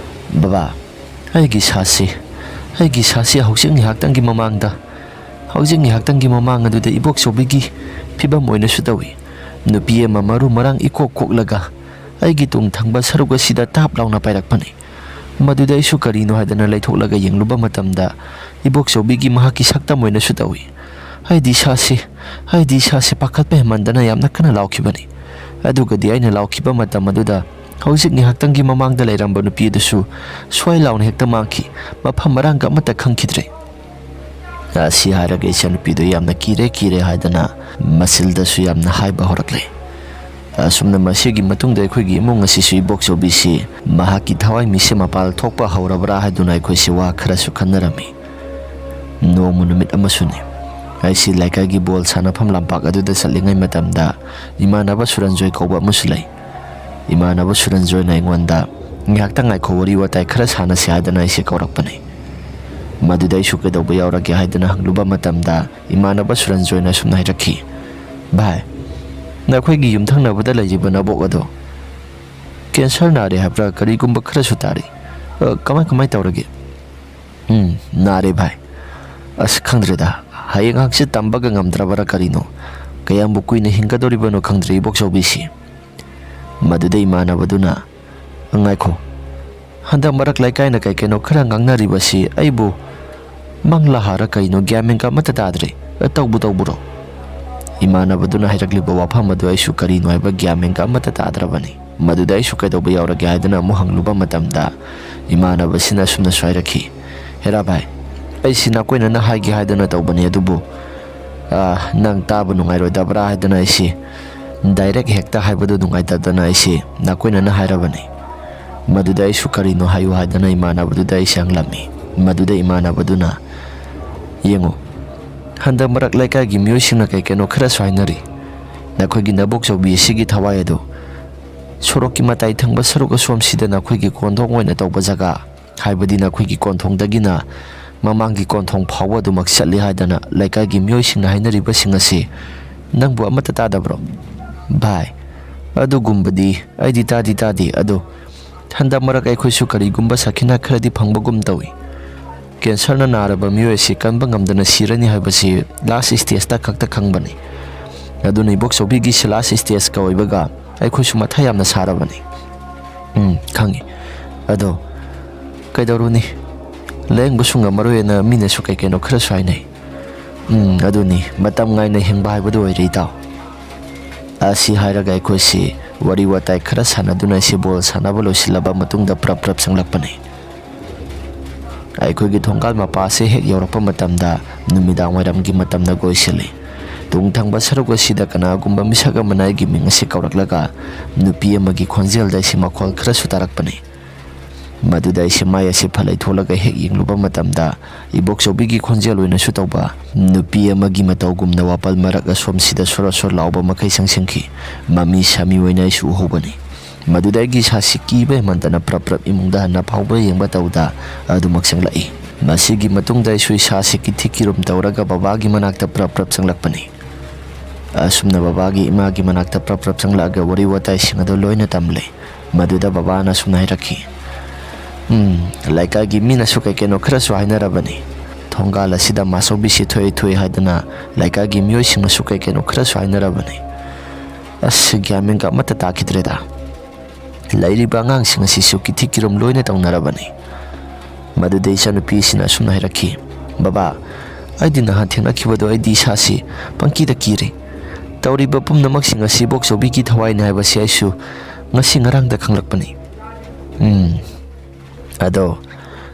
"ꯕꯕꯥ, ꯑꯩꯒꯤ ꯏꯁꯥꯁꯤ, ꯑꯩꯒꯤ ꯏꯁꯥꯁꯤ ꯍꯧꯖꯤꯛ ꯉꯥꯏꯍꯥꯛꯇꯪꯒꯤ ꯃꯃꯥꯡꯗ, ꯍꯧꯖꯤꯛ ꯉꯥꯏꯍꯥꯛꯇꯪꯒꯤ ꯃꯃꯥꯡ ꯑꯗꯨꯗ ꯏꯕꯣꯛꯆꯧꯕꯤꯒꯤ ꯐꯤꯕꯝ ꯑꯣꯏꯅꯁꯨ ꯇꯧꯏ꯫ ꯅꯨꯄꯤ ꯑꯃ ꯃꯔꯨ ꯃꯔꯥꯡ ꯏꯀꯣꯛ ꯀꯣꯛꯂꯒ ꯑꯩꯒꯤ ꯇꯨꯡ ꯊꯪꯕ ꯁꯔꯨꯛ ꯑꯁꯤꯗ ꯇꯥꯞ ꯂꯥꯎꯅ ꯄꯥꯏꯔꯛꯄꯅꯤ꯫ ꯃꯗꯨꯗ ꯑꯩꯁꯨ ꯀꯔꯤꯅꯣ ꯍꯥꯏꯗꯅ ꯂꯩꯊꯣꯛꯂꯒ ꯌꯦꯡꯂꯨꯕ ꯃꯇꯝꯗ ꯏꯕꯣꯛꯆꯧꯕꯤꯒꯤ ꯃꯍꯥꯛꯀꯤ ꯁꯛꯇꯝ ꯑꯣꯏꯅꯁꯨ ꯇꯧꯏ꯫ ꯑꯩꯗꯤ ꯏꯁꯥꯁꯤ, ꯑꯩꯗꯤ ꯏꯁꯥꯁꯤ ꯄꯥꯈꯠꯄ ꯍꯦꯟꯃꯟꯗꯅ ꯌꯥꯝꯅ ꯀꯟꯅ ꯂꯥꯎꯈꯤꯕꯅꯤ꯫ ꯑꯗꯨꯒꯗꯤ ꯑꯩꯅ ꯂꯥꯎꯈꯤꯕ ꯃꯇꯝ ꯑꯗꯨꯗ ꯍꯧꯖꯤꯛ ꯉꯥꯏꯍꯥꯛꯇꯪꯒꯤ ꯃꯃꯥꯡꯗ ꯂꯩꯔꯝꯕ ꯅꯨꯄꯤ ꯑꯗꯨꯁꯨ ꯁ꯭ꯋꯥꯏ ꯂꯥꯎꯅ ꯍꯦꯛꯇ ꯃꯥꯡꯈꯤ꯫ ꯃꯐꯝ ꯃꯔꯥꯡꯒ ꯑꯃꯠꯇ ꯈꯪꯈꯤꯗ꯭ꯔꯦ꯫" ꯑꯁꯤ ꯍꯥꯏꯔꯒ ꯏꯆꯟꯅꯨꯄꯤꯗꯨ ꯌꯥꯝꯅ ꯀꯤꯔꯦ, ꯀꯤꯔꯦ ꯍꯥꯏꯗꯅ ꯃꯆꯤꯜꯗꯁꯨ ꯌꯥꯝꯅ ꯍꯥꯏꯕ ꯍꯧꯔꯛꯂꯦ꯫ ꯑꯁꯨꯝꯅ ꯃꯁꯤꯒꯤ ꯃꯇꯨꯡꯗ ꯑꯩꯈꯣꯏꯒꯤ ꯏꯃꯨꯡ ꯑꯁꯤꯁꯨ ꯏꯕꯣꯛꯆꯧꯕꯤꯁꯤ ꯃꯍꯥꯛꯀꯤ ꯊꯋꯥꯏ ꯃꯤꯁꯦ ꯃꯄꯥꯜ ꯊꯣꯛꯄ ꯍꯧꯔꯕ꯭ꯔꯥ ꯍꯥꯏꯗꯨꯅ ꯑꯩꯈꯣꯏꯁꯤ ꯋꯥ ꯈꯔꯁꯨ ꯈꯟꯅꯔꯝꯃꯤ꯫ ꯅꯣꯡꯃ ꯅꯨꯃꯤꯠ ꯑꯃꯁꯨꯅꯤ꯫ ꯑꯩꯁꯤ ꯂꯩꯀꯥꯏꯒꯤ ꯕꯣꯜ ꯁꯥꯟꯅꯐꯝ ꯂꯝꯄꯥꯛ ꯑꯗꯨꯗ ꯆꯠꯂꯤꯉꯩ ꯃꯇꯝꯗ ꯏꯃꯥꯟꯅꯕ ꯁꯨꯔꯟꯖꯣꯏ ꯀꯧꯕ ꯑꯃꯁꯨ ꯂꯩ꯫ ꯏꯃꯥꯟꯅꯕ ꯁꯨꯔꯟꯖꯣꯏꯅ ꯑꯩꯉꯣꯟꯗ, "ꯉꯥꯏꯍꯥꯛꯇꯪ ꯉꯥꯏꯈꯣ, ꯋꯥꯔꯤ ꯋꯥꯇꯥꯏ ꯈꯔ ꯁꯥꯟꯅꯁꯤ" ꯍꯥꯏꯗꯅ ꯑꯩꯁꯦ ꯀꯧꯔꯛꯄꯅꯤ꯫ ꯃꯗꯨꯗ ꯑꯩꯁꯨ "ꯀꯩꯗꯧꯕ ꯌꯥꯎꯔꯒꯦ?" ꯍꯥꯏꯗꯅ ꯍꯪꯂꯨꯕ ꯃꯇꯝꯗ ꯏꯃꯥꯟꯅꯕ ꯁꯨꯔꯟꯖꯣꯏꯅ ꯑꯁꯨꯝꯅ ꯍꯥꯏꯔꯛꯈꯤ, "ꯚꯥꯏ, ꯅꯈꯣꯏꯒꯤ ꯌꯨꯝꯊꯪꯅꯕꯗ ꯂꯩꯔꯤꯕ ꯅꯕꯣꯛ ꯑꯗꯣ ꯀꯦꯟꯁꯔ ꯅꯥꯔꯦ ꯍꯥꯏꯕ꯭ꯔꯥ, ꯀꯔꯤꯒꯨꯝꯕ ꯈꯔꯁꯨ ꯇꯥꯔꯤ꯫ ꯑ, ꯀꯃꯥꯏ, ꯀꯃꯥꯏ ꯇꯧꯔꯒꯦ?" "ꯎꯝ, ꯅꯥꯔꯦ ꯚꯥꯏ꯫ ꯑꯁ, ꯈꯪꯗ꯭ꯔꯦꯗ, ꯍꯌꯦꯡ ꯍꯪꯆꯤꯠ ꯇꯝꯕꯒ ꯉꯝꯗ꯭ꯔꯕꯔꯥ ꯀꯔꯤꯅꯣ꯫ ꯀꯌꯥꯝꯕꯨ ꯀꯨꯏꯅ ꯍꯤꯡꯒꯗꯧꯔꯤꯕꯅꯣ ꯈꯪꯗ꯭ꯔꯦ ꯏꯕꯣꯛꯆꯧꯕꯤꯁꯤ꯫" ꯃꯗꯨꯗ ꯏꯃꯥꯟꯅꯕꯗꯨꯅ, "ꯉꯥꯏꯈꯣ, ꯍꯟꯗꯛ ꯃꯔꯛ ꯂꯩꯀꯥꯏꯅ ꯀꯩ ꯀꯩꯅꯣ ꯈꯔ ꯉꯥꯡꯅꯔꯤꯕꯁꯤ ꯑꯩꯕꯨ ꯃꯪꯂꯥ ꯍꯥꯔ ꯀꯩꯅꯣ ꯒ꯭ꯌꯥꯟ ꯃꯦꯟꯒ ꯑꯃꯠꯇ ꯇꯥꯗ꯭ꯔꯦ꯫ ꯇꯧꯕꯨ ꯇꯧꯕ꯭ꯔꯣ?" ꯏꯃꯥꯟꯅꯕꯗꯨꯅ ꯍꯥꯏꯔꯛꯂꯤꯕ ꯋꯥꯐꯝ ꯑꯗꯨ ꯑꯩꯁꯨ ꯀꯔꯤꯅꯣ ꯍꯥꯏꯕ ꯒ꯭ꯌꯥꯟ ꯃꯦꯟꯒ ꯑꯃꯠꯇ ꯇꯥꯗ꯭ꯔꯕꯅꯤ꯫ ꯃꯗꯨꯗ ꯑꯩꯁꯨ "ꯀꯩꯗꯧꯕ ꯌꯥꯎꯔꯒꯦ?" ꯍꯥꯏꯗꯨꯅ ꯑꯃꯨꯛ ꯍꯪꯂꯨꯕ ꯃꯇꯝꯗ ꯏꯃꯥꯟꯅꯕꯁꯤꯅ ꯑꯁꯨꯝꯅꯁꯨ ꯍꯥꯏꯔꯛꯈꯤ, "ꯍꯦꯔꯥ ꯚꯥꯏ, ꯑꯩꯁꯤ ꯅꯥꯀꯣꯏꯅꯅ ꯍꯥꯏꯒꯦ ꯍꯥꯏꯗꯅ ꯇꯧꯕꯅꯤ, ꯑꯗꯨꯕꯨ, ꯑ, ꯅꯪ ꯇꯥꯕ ꯅꯨꯡꯉꯥꯏꯔꯣꯏꯗꯕ꯭ꯔꯥ ꯍꯥꯏꯗꯅ ꯑꯩꯁꯤ ꯗꯥꯏꯔꯦꯛ ꯍꯦꯛꯇ ꯍꯥꯏꯕꯗꯨ ꯅꯨꯡꯉꯥꯏꯇꯗꯅ ꯑꯩꯁꯤ ꯅꯥꯀꯣꯏꯅꯅ ꯍꯥꯏꯔꯕꯅꯤ꯫" ꯃꯗꯨꯗ ꯑꯩꯁꯨ "ꯀꯔꯤꯅꯣ ꯍꯥꯏꯌꯨ" ꯍꯥꯏꯗꯅ ꯏꯃꯥꯟꯅꯕꯗꯨꯗ ꯑꯩꯁꯦ ꯍꯪꯂꯝꯃꯤ꯫ ꯃꯗꯨꯗ ꯏꯃꯥꯟꯅꯕꯗꯨꯅ, "ꯌꯦꯡꯉꯨ, ꯍꯟꯗꯛ ꯃꯔꯛ ꯂꯩꯀꯥꯏꯒꯤ ꯃꯤꯑꯣꯏꯁꯤꯡꯅ ꯀꯩ ꯀꯩꯅꯣ ꯈꯔꯁꯨ ꯍꯥꯏꯅꯔꯤ꯫ ꯅꯈꯣꯏꯒꯤ ꯅꯕꯣꯛꯆꯧꯕꯤ ꯑꯁꯤꯒꯤ ꯊꯋꯥꯏ ꯑꯗꯨ ꯁꯣꯔꯣꯛꯀꯤ ꯃꯇꯥꯏ ꯊꯪꯕ ꯁꯔꯨꯛ ꯑꯁꯣꯝꯁꯤꯗ ꯅꯈꯣꯏꯒꯤ ꯀꯣꯟꯊꯣꯡ ꯑꯣꯏꯅ ꯇꯧꯕ ꯖꯒꯥ, ꯍꯥꯏꯕꯗꯤ ꯅꯈꯣꯏꯒꯤ ꯀꯣꯟꯊꯣꯡꯗꯒꯤꯅ ꯃꯃꯥꯡꯒꯤ ꯀꯣꯟꯊꯣꯡ ꯐꯥꯎꯕ ꯑꯗꯨꯃꯛ ꯆꯠꯂꯤ ꯍꯥꯏꯗꯅ ꯂꯩꯀꯥꯏꯒꯤ ꯃꯤꯑꯣꯏꯁꯤꯡꯅ ꯍꯥꯏꯅꯔꯤꯕꯁꯤꯡ ꯑꯁꯤ ꯅꯪꯕꯨ ꯑꯃꯠꯇ ꯇꯥꯗꯕ꯭ꯔꯣ? ꯚꯥꯏ, ꯑꯗꯨꯒꯨꯝꯕꯗꯤ ꯑꯩꯗꯤ ꯇꯥꯗꯤ ꯇꯥꯗꯦ꯫ ꯑꯗꯣ ꯍꯟꯗꯛ ꯃꯔꯛ ꯑꯩꯈꯣꯏꯁꯨ ꯀꯔꯤꯒꯨꯝꯕ ꯁꯈꯤꯅꯥ ꯈꯔꯗꯤ ꯐꯪꯕꯒꯨꯝ ꯇꯧꯏ꯫ ꯀꯦꯟꯁꯔꯅ ꯅꯥꯔꯕ ꯃꯤꯑꯣꯏ ꯑꯁꯤ ꯀꯟꯕ ꯉꯝꯗꯅ ꯁꯤꯔꯅꯤ ꯍꯥꯏꯕꯁꯤ ꯂꯥꯁ ꯁ꯭ꯇꯦꯖꯇ ꯈꯛꯇ ꯈꯪꯕꯅꯤ꯫ ꯑꯗꯨꯅ ꯏꯕꯣꯛꯆꯧꯕꯤꯒꯤꯁꯤ ꯂꯥꯁ ꯁ꯭ꯇꯦꯖꯀ ꯑꯣꯏꯕꯒ ꯑꯩꯈꯣꯏꯁꯨ ꯃꯊꯥ ꯌꯥꯝꯅ ꯁꯥꯔꯕꯅꯤ꯫ ꯎꯝ, ꯈꯪꯉꯤ꯫ ꯑꯗꯣ ꯀꯩꯗꯧꯔꯨꯅꯤ? ꯂꯥꯌꯦꯡꯕꯁꯨ ꯉꯝꯃꯔꯣꯏꯅ ꯃꯤꯅꯁꯨ ꯀꯩ ꯀꯩꯅꯣ ꯈꯔꯁꯨ ꯍꯥꯏꯅꯩ꯫ ꯎꯝ, ꯑꯗꯨꯅꯤ, ꯃꯇꯝ ꯉꯥꯏꯅ ꯍꯤꯡꯕ ꯍꯥꯏꯕꯗꯨ ꯑꯣꯏꯔꯦ, ꯏꯇꯥꯎ꯫ ꯑꯁꯤ ꯍꯥꯏꯔꯒ ꯑꯩꯈꯣꯏꯁꯤ ꯋꯥꯔꯤ ꯋꯥꯇꯥꯏ ꯈꯔ ꯁꯥꯟꯅꯗꯨꯅ ꯑꯩꯁꯤ ꯕꯣꯜ ꯁꯥꯟꯅꯕ ꯂꯣꯏꯁꯤꯜꯂꯕ ꯃꯇꯨꯡꯗ ꯄ꯭ꯔꯞ ꯄ꯭ꯔꯞ ꯆꯪꯂꯛꯄꯅꯤ꯫ ꯑꯩꯈꯣꯏꯒꯤ ꯊꯣꯡꯒꯥꯜ ꯃꯄꯥ ꯑꯁꯤ ꯍꯦꯛ ꯌꯧꯔꯛꯄ ꯃꯇꯝꯗ ꯅꯨꯃꯤꯗꯥꯡ ꯋꯥꯏꯔꯝꯒꯤ ꯃꯇꯝꯅ ꯀꯣꯏꯁꯤꯜꯂꯤ꯫ ꯇꯨꯡ ꯊꯪꯕ ꯁꯔꯨꯛ ꯑꯁꯤꯗ ꯀꯅꯥꯒꯨꯝꯕ ꯃꯤꯁꯛ ꯑꯃꯅ ꯑꯩꯒꯤ ꯃꯤꯡ ꯑꯁꯤ ꯀꯧꯔꯛꯂꯒ ꯅꯨꯄꯤ ꯑꯃꯒꯤ ꯈꯣꯟꯖꯦꯜꯗ ꯑꯩꯁꯤ ꯃꯈꯣꯜ ꯈꯔꯁꯨ ꯇꯥꯔꯛꯄꯅꯤ꯫ ꯃꯗꯨꯗ ꯑꯩꯁꯤ ꯃꯥꯏ ꯑꯁꯤ ꯐꯂꯩ ꯊꯣꯛꯂꯒ ꯍꯦꯛ ꯌꯦꯡꯂꯨꯕ ꯃꯇꯝꯗ ꯏꯕꯣꯛꯆꯧꯕꯤꯒꯤ ꯈꯣꯟꯖꯦꯜ ꯑꯣꯏꯅꯁꯨ ꯇꯧꯕ ꯅꯨꯄꯤ ꯑꯃꯒꯤ ꯃꯇꯧꯒꯨꯝꯅ ꯋꯥꯄꯜ ꯃꯔꯛ ꯑꯁꯣꯝꯁꯤꯗ ꯁꯣꯔꯣ ꯁꯣꯔꯣ ꯂꯥꯎꯕ ꯃꯈꯩ ꯆꯪꯁꯤꯟꯈꯤ꯫ ꯃꯃꯤ ꯁꯥꯃꯤ ꯑꯣꯏꯅ ꯑꯩꯁꯨ ꯎꯍꯧꯕꯅꯤ꯫ ꯃꯗꯨꯗ ꯑꯩꯒꯤ ꯏꯁꯥꯁꯤ ꯀꯤꯕ ꯍꯦꯟꯃꯟꯗꯅ ꯄ꯭ꯔꯞ ꯄ꯭ꯔꯞ ꯏꯃꯨꯡꯗ ꯍꯟꯅ ꯐꯥꯎꯕ ꯌꯦꯡꯕ ꯇꯧꯗ ꯑꯗꯨꯃꯛ ꯆꯪꯂꯛꯏ꯫ ꯃꯁꯤꯒꯤ ꯃꯇꯨꯡꯗ ꯑꯩꯁꯨ ꯏꯁꯥꯁꯤ ꯀꯤꯊꯤ ꯀꯤꯔꯨꯝ ꯇꯧꯔꯒ ꯕꯕꯥꯒꯤ ꯃꯅꯥꯛꯇ ꯄ꯭ꯔꯞ ꯄ꯭ꯔꯞ ꯆꯪꯂꯛꯄꯅꯤ꯫ ꯑꯁꯨꯝꯅ ꯕꯕꯥꯒꯤ ꯏꯃꯥꯒꯤ ꯃꯅꯥꯛꯇ ꯄ꯭ꯔꯞ ꯄ꯭ꯔꯞ ꯆꯪꯂꯛꯑꯒ ꯋꯥꯔꯤ ꯋꯥꯇꯥꯏꯁꯤꯡ ꯑꯗꯨ ꯂꯣꯏꯅ ꯇꯝꯂꯦ꯫ ꯃꯗꯨꯗ ꯕꯕꯥꯅ ꯑꯁꯨꯝꯅ ꯍꯥꯏꯔꯛꯈꯤ, "ꯎꯝ, ꯂꯩꯀꯥꯏꯒꯤ ꯃꯤꯅꯁꯨ ꯀꯩ ꯀꯩꯅꯣ ꯈꯔꯁꯨ ꯍꯥꯏꯅꯔꯕꯅꯤ꯫ ꯊꯣꯡꯒꯥꯜ ꯑꯁꯤꯗ ꯃꯥꯆꯧꯕꯤꯁꯤ ꯊꯣꯛꯏ ꯊꯣꯛꯏ ꯍꯥꯏꯗꯅ ꯂꯩꯀꯥꯏꯒꯤ ꯃꯤꯑꯣꯏꯁꯤꯡꯅꯁꯨ ꯀꯩ ꯀꯩꯅꯣ ꯈꯔꯁꯨ ꯍꯥꯏꯅꯔꯕꯅꯤ꯫ ꯑꯁ, ꯒ꯭ꯌꯥꯟ ꯃꯦꯟꯒ ꯑꯃꯠꯇ ꯇꯥꯈꯤꯗ꯭ꯔꯦꯗ꯫ ꯂꯩꯔꯤꯕ ꯑꯉꯥꯡꯁꯤꯡ ꯑꯁꯤꯁꯨ ꯀꯤꯊꯤ ꯀꯤꯔꯨꯝ ꯂꯣꯏꯅ ꯇꯧꯅꯔꯕꯅꯤ꯫" ꯃꯗꯨꯗ ꯏꯆꯥꯅꯨꯄꯤꯁꯤꯅ ꯑꯁꯨꯝꯅ ꯍꯥꯏꯔꯛꯈꯤ, "ꯕꯕꯥ, ꯑꯩꯗꯤ ꯅꯍꯥꯟ ꯊꯦꯡꯅꯈꯤꯕꯗꯣ ꯑꯩꯗꯤ ꯏꯁꯥꯁꯤ ꯄꯪꯀꯤꯗ ꯀꯤꯔꯦ꯫ ꯇꯧꯔꯤꯕ ꯄꯨꯝꯅꯃꯛꯁꯤꯡ ꯑꯁꯤ ꯏꯕꯣꯛꯆꯧꯕꯤꯒꯤ ꯊꯋꯥꯏꯅꯤ ꯍꯥꯏꯕꯁꯤ ꯑꯩꯁꯨ ꯉꯁꯤ ꯉꯔꯥꯡꯗ ꯈꯪꯂꯛꯄꯅꯤ꯫" "ꯎꯝ, ꯑꯗꯣ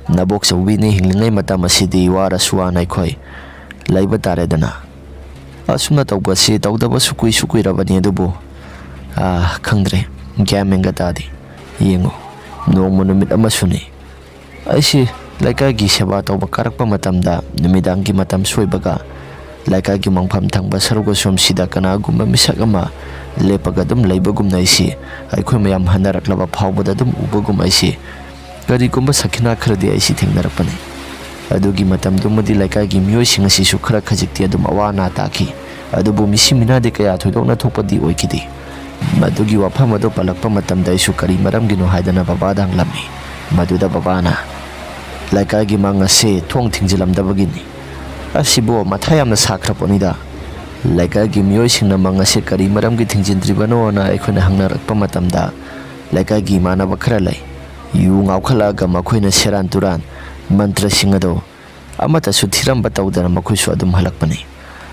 ꯅꯕꯣꯛꯆꯧꯕꯤꯅ ꯍꯤꯡꯂꯤꯉꯩ ꯃꯇꯝ ꯑꯁꯤꯗꯤ ꯋꯥꯔꯁꯨ ꯋꯥꯅ ꯑꯩꯈꯣꯏ ꯂꯩꯕ ꯇꯥꯔꯦꯗꯅ꯫ ꯑꯁꯨꯝꯅ ꯇꯧꯕꯁꯤ ꯇꯧꯗꯕꯁꯨ ꯀꯨꯏꯁꯨ ꯀꯨꯏꯔꯕꯅꯤ, ꯑꯗꯨꯕꯨ, ꯑꯥ, ꯈꯪꯗ꯭ꯔꯦ, ꯒ꯭ꯌꯥꯟ ꯃꯦꯟꯒ ꯇꯥꯗꯦ꯫ ꯌꯦꯡꯉꯨ, ꯅꯣꯡꯃ ꯅꯨꯃꯤꯠ ꯑꯃꯁꯨꯅꯤ꯫ ꯑꯩꯁꯤ ꯂꯩꯀꯥꯏꯒꯤ ꯁꯦꯕꯥ ꯇꯧꯕ ꯀꯥꯔꯛꯄ ꯃꯇꯝꯗ ꯅꯨꯃꯤꯗꯥꯡꯒꯤ ꯃꯇꯝ ꯁꯣꯏꯕꯒ ꯂꯩꯀꯥꯏꯒꯤ ꯃꯪꯐꯝ ꯊꯪꯕ ꯁꯔꯨꯛ ꯑꯁꯣꯝꯁꯤꯗ ꯀꯅꯥꯒꯨꯝꯕ ꯃꯤꯁꯛ ꯑꯃ ꯂꯦꯞꯄꯒ ꯑꯗꯨꯝ ꯂꯩꯕꯒꯨꯝꯅ ꯑꯩꯁꯤ ꯑꯩꯈꯣꯏ ꯃꯌꯥꯝ ꯍꯟꯅꯔꯛꯂꯕ ꯐꯥꯎꯕꯗ ꯑꯗꯨꯝ ꯎꯕꯒꯨꯝ ꯑꯩꯁꯤ ꯀꯔꯤꯒꯨꯝꯕ ꯁꯈꯤꯅꯥ ꯈꯔꯗꯤ ꯑꯩꯁꯤ ꯊꯦꯡꯅꯔꯛꯄꯅꯤ꯫ ꯑꯗꯨꯒꯤ ꯃꯇꯝꯗꯨꯃꯗꯤ ꯂꯩꯀꯥꯏꯒꯤ ꯃꯤꯑꯣꯏꯁꯤꯡ ꯑꯁꯤꯁꯨ ꯈꯔ ꯈꯖꯤꯛꯇꯤ ꯑꯗꯨꯝ ꯑꯋꯥ ꯑꯅꯥ ꯇꯥꯈꯤ꯫ ꯑꯗꯨꯕꯨ ꯃꯤꯁꯤ ꯃꯤꯅꯥꯗꯤ ꯀꯌꯥ ꯊꯣꯏꯗꯣꯛꯅ ꯊꯣꯛꯄꯗꯤ ꯑꯣꯏꯈꯤꯗꯦ꯫ ꯃꯗꯨꯒꯤ ꯋꯥꯐꯝ ꯑꯗꯨ ꯄꯜꯂꯛꯄ ꯃꯇꯝꯗ ꯑꯩꯁꯨ ꯀꯔꯤ ꯃꯔꯝꯒꯤꯅꯣ ꯍꯥꯏꯗꯅ ꯕꯕꯥꯗ ꯍꯪꯂꯝꯃꯤ꯫ ꯃꯗꯨꯗ ꯕꯕꯥꯅ, "ꯂꯩꯀꯥꯏꯒꯤ ꯃꯪ ꯑꯁꯦ ꯊꯣꯡ ꯊꯤꯡꯖꯤꯜꯂꯝꯗꯕꯒꯤꯅꯤ꯫ ꯑꯁꯤꯕꯨ ꯃꯊꯥ ꯌꯥꯝꯅ ꯁꯥꯈ꯭ꯔ ꯄꯣꯠꯅꯤꯗ꯫ ꯂꯩꯀꯥꯏꯒꯤ ꯃꯤꯑꯣꯏꯁꯤꯡꯅ ꯃꯪ ꯑꯁꯦ ꯀꯔꯤ ꯃꯔꯝꯒꯤ ꯊꯤꯡꯖꯤꯟꯗ꯭ꯔꯤꯕꯅꯣꯅ ꯑꯩꯈꯣꯏꯅ ꯍꯪꯅꯔꯛꯄ ꯃꯇꯝꯗ, ꯂꯩꯀꯥꯏꯒꯤ ꯏꯃꯥꯟꯅꯕ ꯈꯔ ꯂꯩ꯫ ꯌꯨ ꯉꯥꯎꯈꯠꯂꯛꯑꯒ ꯃꯈꯣꯏꯅ ꯁꯦꯔꯥꯟ ꯇꯨꯔꯥꯟ ꯃꯟꯇ꯭ꯔꯁꯤꯡ ꯑꯗꯣ ꯑꯃꯠꯇꯁꯨ ꯊꯤꯔꯝꯕ ꯇꯧꯗꯅ ꯃꯈꯣꯏꯁꯨ ꯑꯗꯨꯝ ꯍꯜꯂꯛꯄꯅꯤ꯫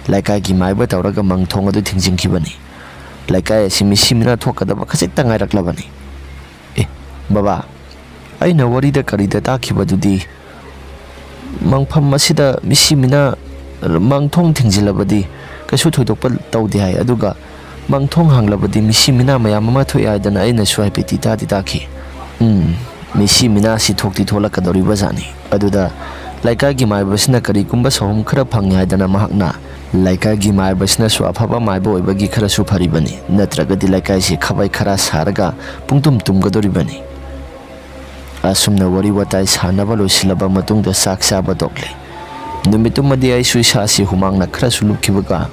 ꯂꯩꯀꯥꯏꯒꯤ ꯃꯥꯏꯕ ꯇꯧꯔꯒ ꯃꯪ ꯊꯣꯡ ꯑꯗꯨ ꯊꯤꯡꯖꯤꯟꯈꯤꯕꯅꯤ꯫ ꯂꯩꯀꯥꯏ ꯑꯁꯤ ꯃꯤꯁꯤ ꯃꯤꯅꯥ ꯊꯣꯛꯀꯗꯕ ꯈꯖꯤꯛꯇ ꯉꯥꯏꯔꯛꯂꯕꯅꯤ"꯫ "ꯑꯦ, ꯕꯕꯥ, ꯑꯩꯅ ꯋꯥꯔꯤꯗ ꯀꯔꯤꯗ ꯇꯥꯈꯤꯕꯗꯨꯗꯤ, ꯃꯪꯐꯝ ꯑꯁꯤꯗ ꯃꯤꯁꯤ ꯃꯤꯅꯥ ꯃꯪ ꯊꯣꯡ ꯊꯤꯡꯖꯤꯜꯂꯕꯗꯤ ꯀꯩꯁꯨ ꯊꯣꯏꯗꯣꯛꯄ ꯇꯧꯗꯦ ꯍꯥꯏ, ꯑꯗꯨꯒ ꯃꯪ ꯊꯣꯡ ꯍꯥꯡꯂꯕꯗꯤ ꯃꯤꯁꯤ ꯃꯤꯅꯥ ꯃꯌꯥꯝ ꯑꯃ ꯊꯣꯛꯑꯦ ꯍꯥꯏꯗꯅ ꯑꯩꯅꯁꯨ ꯍꯥꯏꯐꯦꯠꯇꯤ ꯇꯥꯗꯤ ꯇꯥꯈꯤ"꯫ "ꯎꯝ, ꯃꯤꯁꯤ ꯃꯤꯅꯥꯁꯤ ꯊꯣꯛꯇꯤ ꯊꯣꯛꯂꯛꯀꯗꯧꯔꯤꯕ ꯖꯥꯠꯅꯤ꯫ ꯑꯗꯨꯗ ꯂꯩꯀꯥꯏꯒꯤ ꯃꯥꯏꯕꯁꯤꯅ ꯀꯔꯤꯒꯨꯝꯕ ꯁꯥꯍꯨꯝ ꯈꯔ ꯐꯪꯉꯦ ꯍꯥꯏꯗꯅ ꯃꯍꯥꯛꯅ, ꯂꯩꯀꯥꯏꯒꯤ ꯃꯥꯏꯕꯁꯤꯅꯁꯨ ꯑꯐꯕ ꯃꯥꯏꯕ ꯑꯣꯏꯕꯒꯤ ꯈꯔꯁꯨ ꯐꯔꯤꯕꯅꯤ, ꯅꯠꯇ꯭ꯔꯒꯗꯤ ꯂꯩꯀꯥꯏꯁꯤ ꯈꯥꯕꯩ ꯈꯔ ꯁꯥꯔꯒ ꯄꯨꯡꯇꯨꯝ ꯇꯨꯝꯒꯗꯧꯔꯤꯕꯅꯤ"꯫ ꯑꯁꯨꯝꯅ ꯋꯥꯔꯤ ꯋꯥꯇꯥꯏ ꯁꯥꯟꯅꯕ ꯂꯣꯏꯁꯤꯜꯂꯕ ꯃꯇꯨꯡꯗ ꯆꯥꯛ ꯆꯥꯕ ꯇꯣꯛꯂꯦ꯫ ꯅꯨꯃꯤꯠꯇꯨꯃꯗꯤ ꯑꯩꯁꯨ ꯏꯁꯥꯁꯤ ꯍꯨꯃꯥꯡꯅ ꯈꯔꯁꯨ ꯂꯨꯞꯈꯤꯕꯒ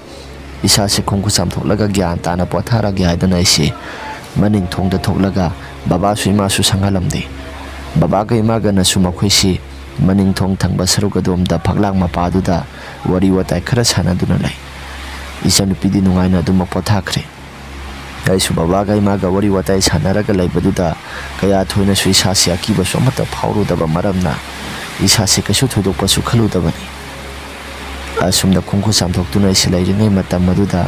ꯏꯁꯥꯁꯦ ꯈꯣꯡ ꯈꯨꯠ ꯆꯥꯝꯊꯣꯛꯂꯒ ꯒ꯭ꯌꯥꯟ ꯇꯥꯅ ꯄꯣꯊꯥꯔꯒꯦ ꯍꯥꯏꯗꯅ ꯑꯩꯁꯦ ꯃꯅꯤꯡ ꯊꯣꯡꯗ ꯊꯣꯛꯂꯒ ꯕꯕꯥꯁꯨ ꯏꯃꯥꯁꯨ ꯁꯪꯍꯜꯂꯝꯗꯦ꯫ ꯕꯕꯥꯒ ꯏꯃꯥꯒꯅꯁꯨ ꯃꯈꯣꯏꯁꯤ ꯃꯅꯤꯡ ꯊꯣꯡ ꯊꯪꯕ ꯁꯔꯨꯛ ꯑꯗꯣꯝꯗ ꯐꯛꯂꯥꯡ ꯃꯄꯥꯗꯨꯗ ꯋꯥꯔꯤ ꯋꯥꯇꯥꯏ ꯈꯔ ꯁꯥꯟꯅꯗꯨꯅ ꯂꯩ꯫ ꯏꯆꯟꯅꯨꯄꯤꯗꯤ ꯅꯨꯡꯉꯥꯏꯅ ꯑꯗꯨꯃꯛ ꯄꯣꯊꯥꯈ꯭ꯔꯦ꯫ ꯑꯩꯁꯨ ꯕꯕꯥꯒ ꯏꯃꯥꯒ ꯋꯥꯔꯤ ꯋꯥꯇꯥꯏ ꯁꯥꯟꯅꯔꯒ ꯂꯩꯕꯗꯨꯗ ꯀꯌꯥ ꯊꯣꯏꯅꯁꯨ ꯏꯁꯥꯁꯦ ꯑꯀꯤꯕꯁꯨ ꯑꯃꯠꯇ ꯐꯥꯎꯔꯨꯗꯕ ꯃꯔꯝꯅ ꯏꯁꯥꯁꯦ ꯀꯩꯁꯨ ꯊꯣꯏꯗꯣꯛꯄꯁꯨ ꯈꯜꯂꯨꯗꯕꯅꯤ꯫ ꯑꯁꯨꯝꯅ ꯈꯣꯡ ꯈꯨꯠ ꯆꯥꯝꯊꯣꯛꯇꯨꯅ ꯑꯩꯁꯦ ꯂꯩꯔꯤꯉꯩ ꯃꯇꯝ ꯑꯗꯨꯗ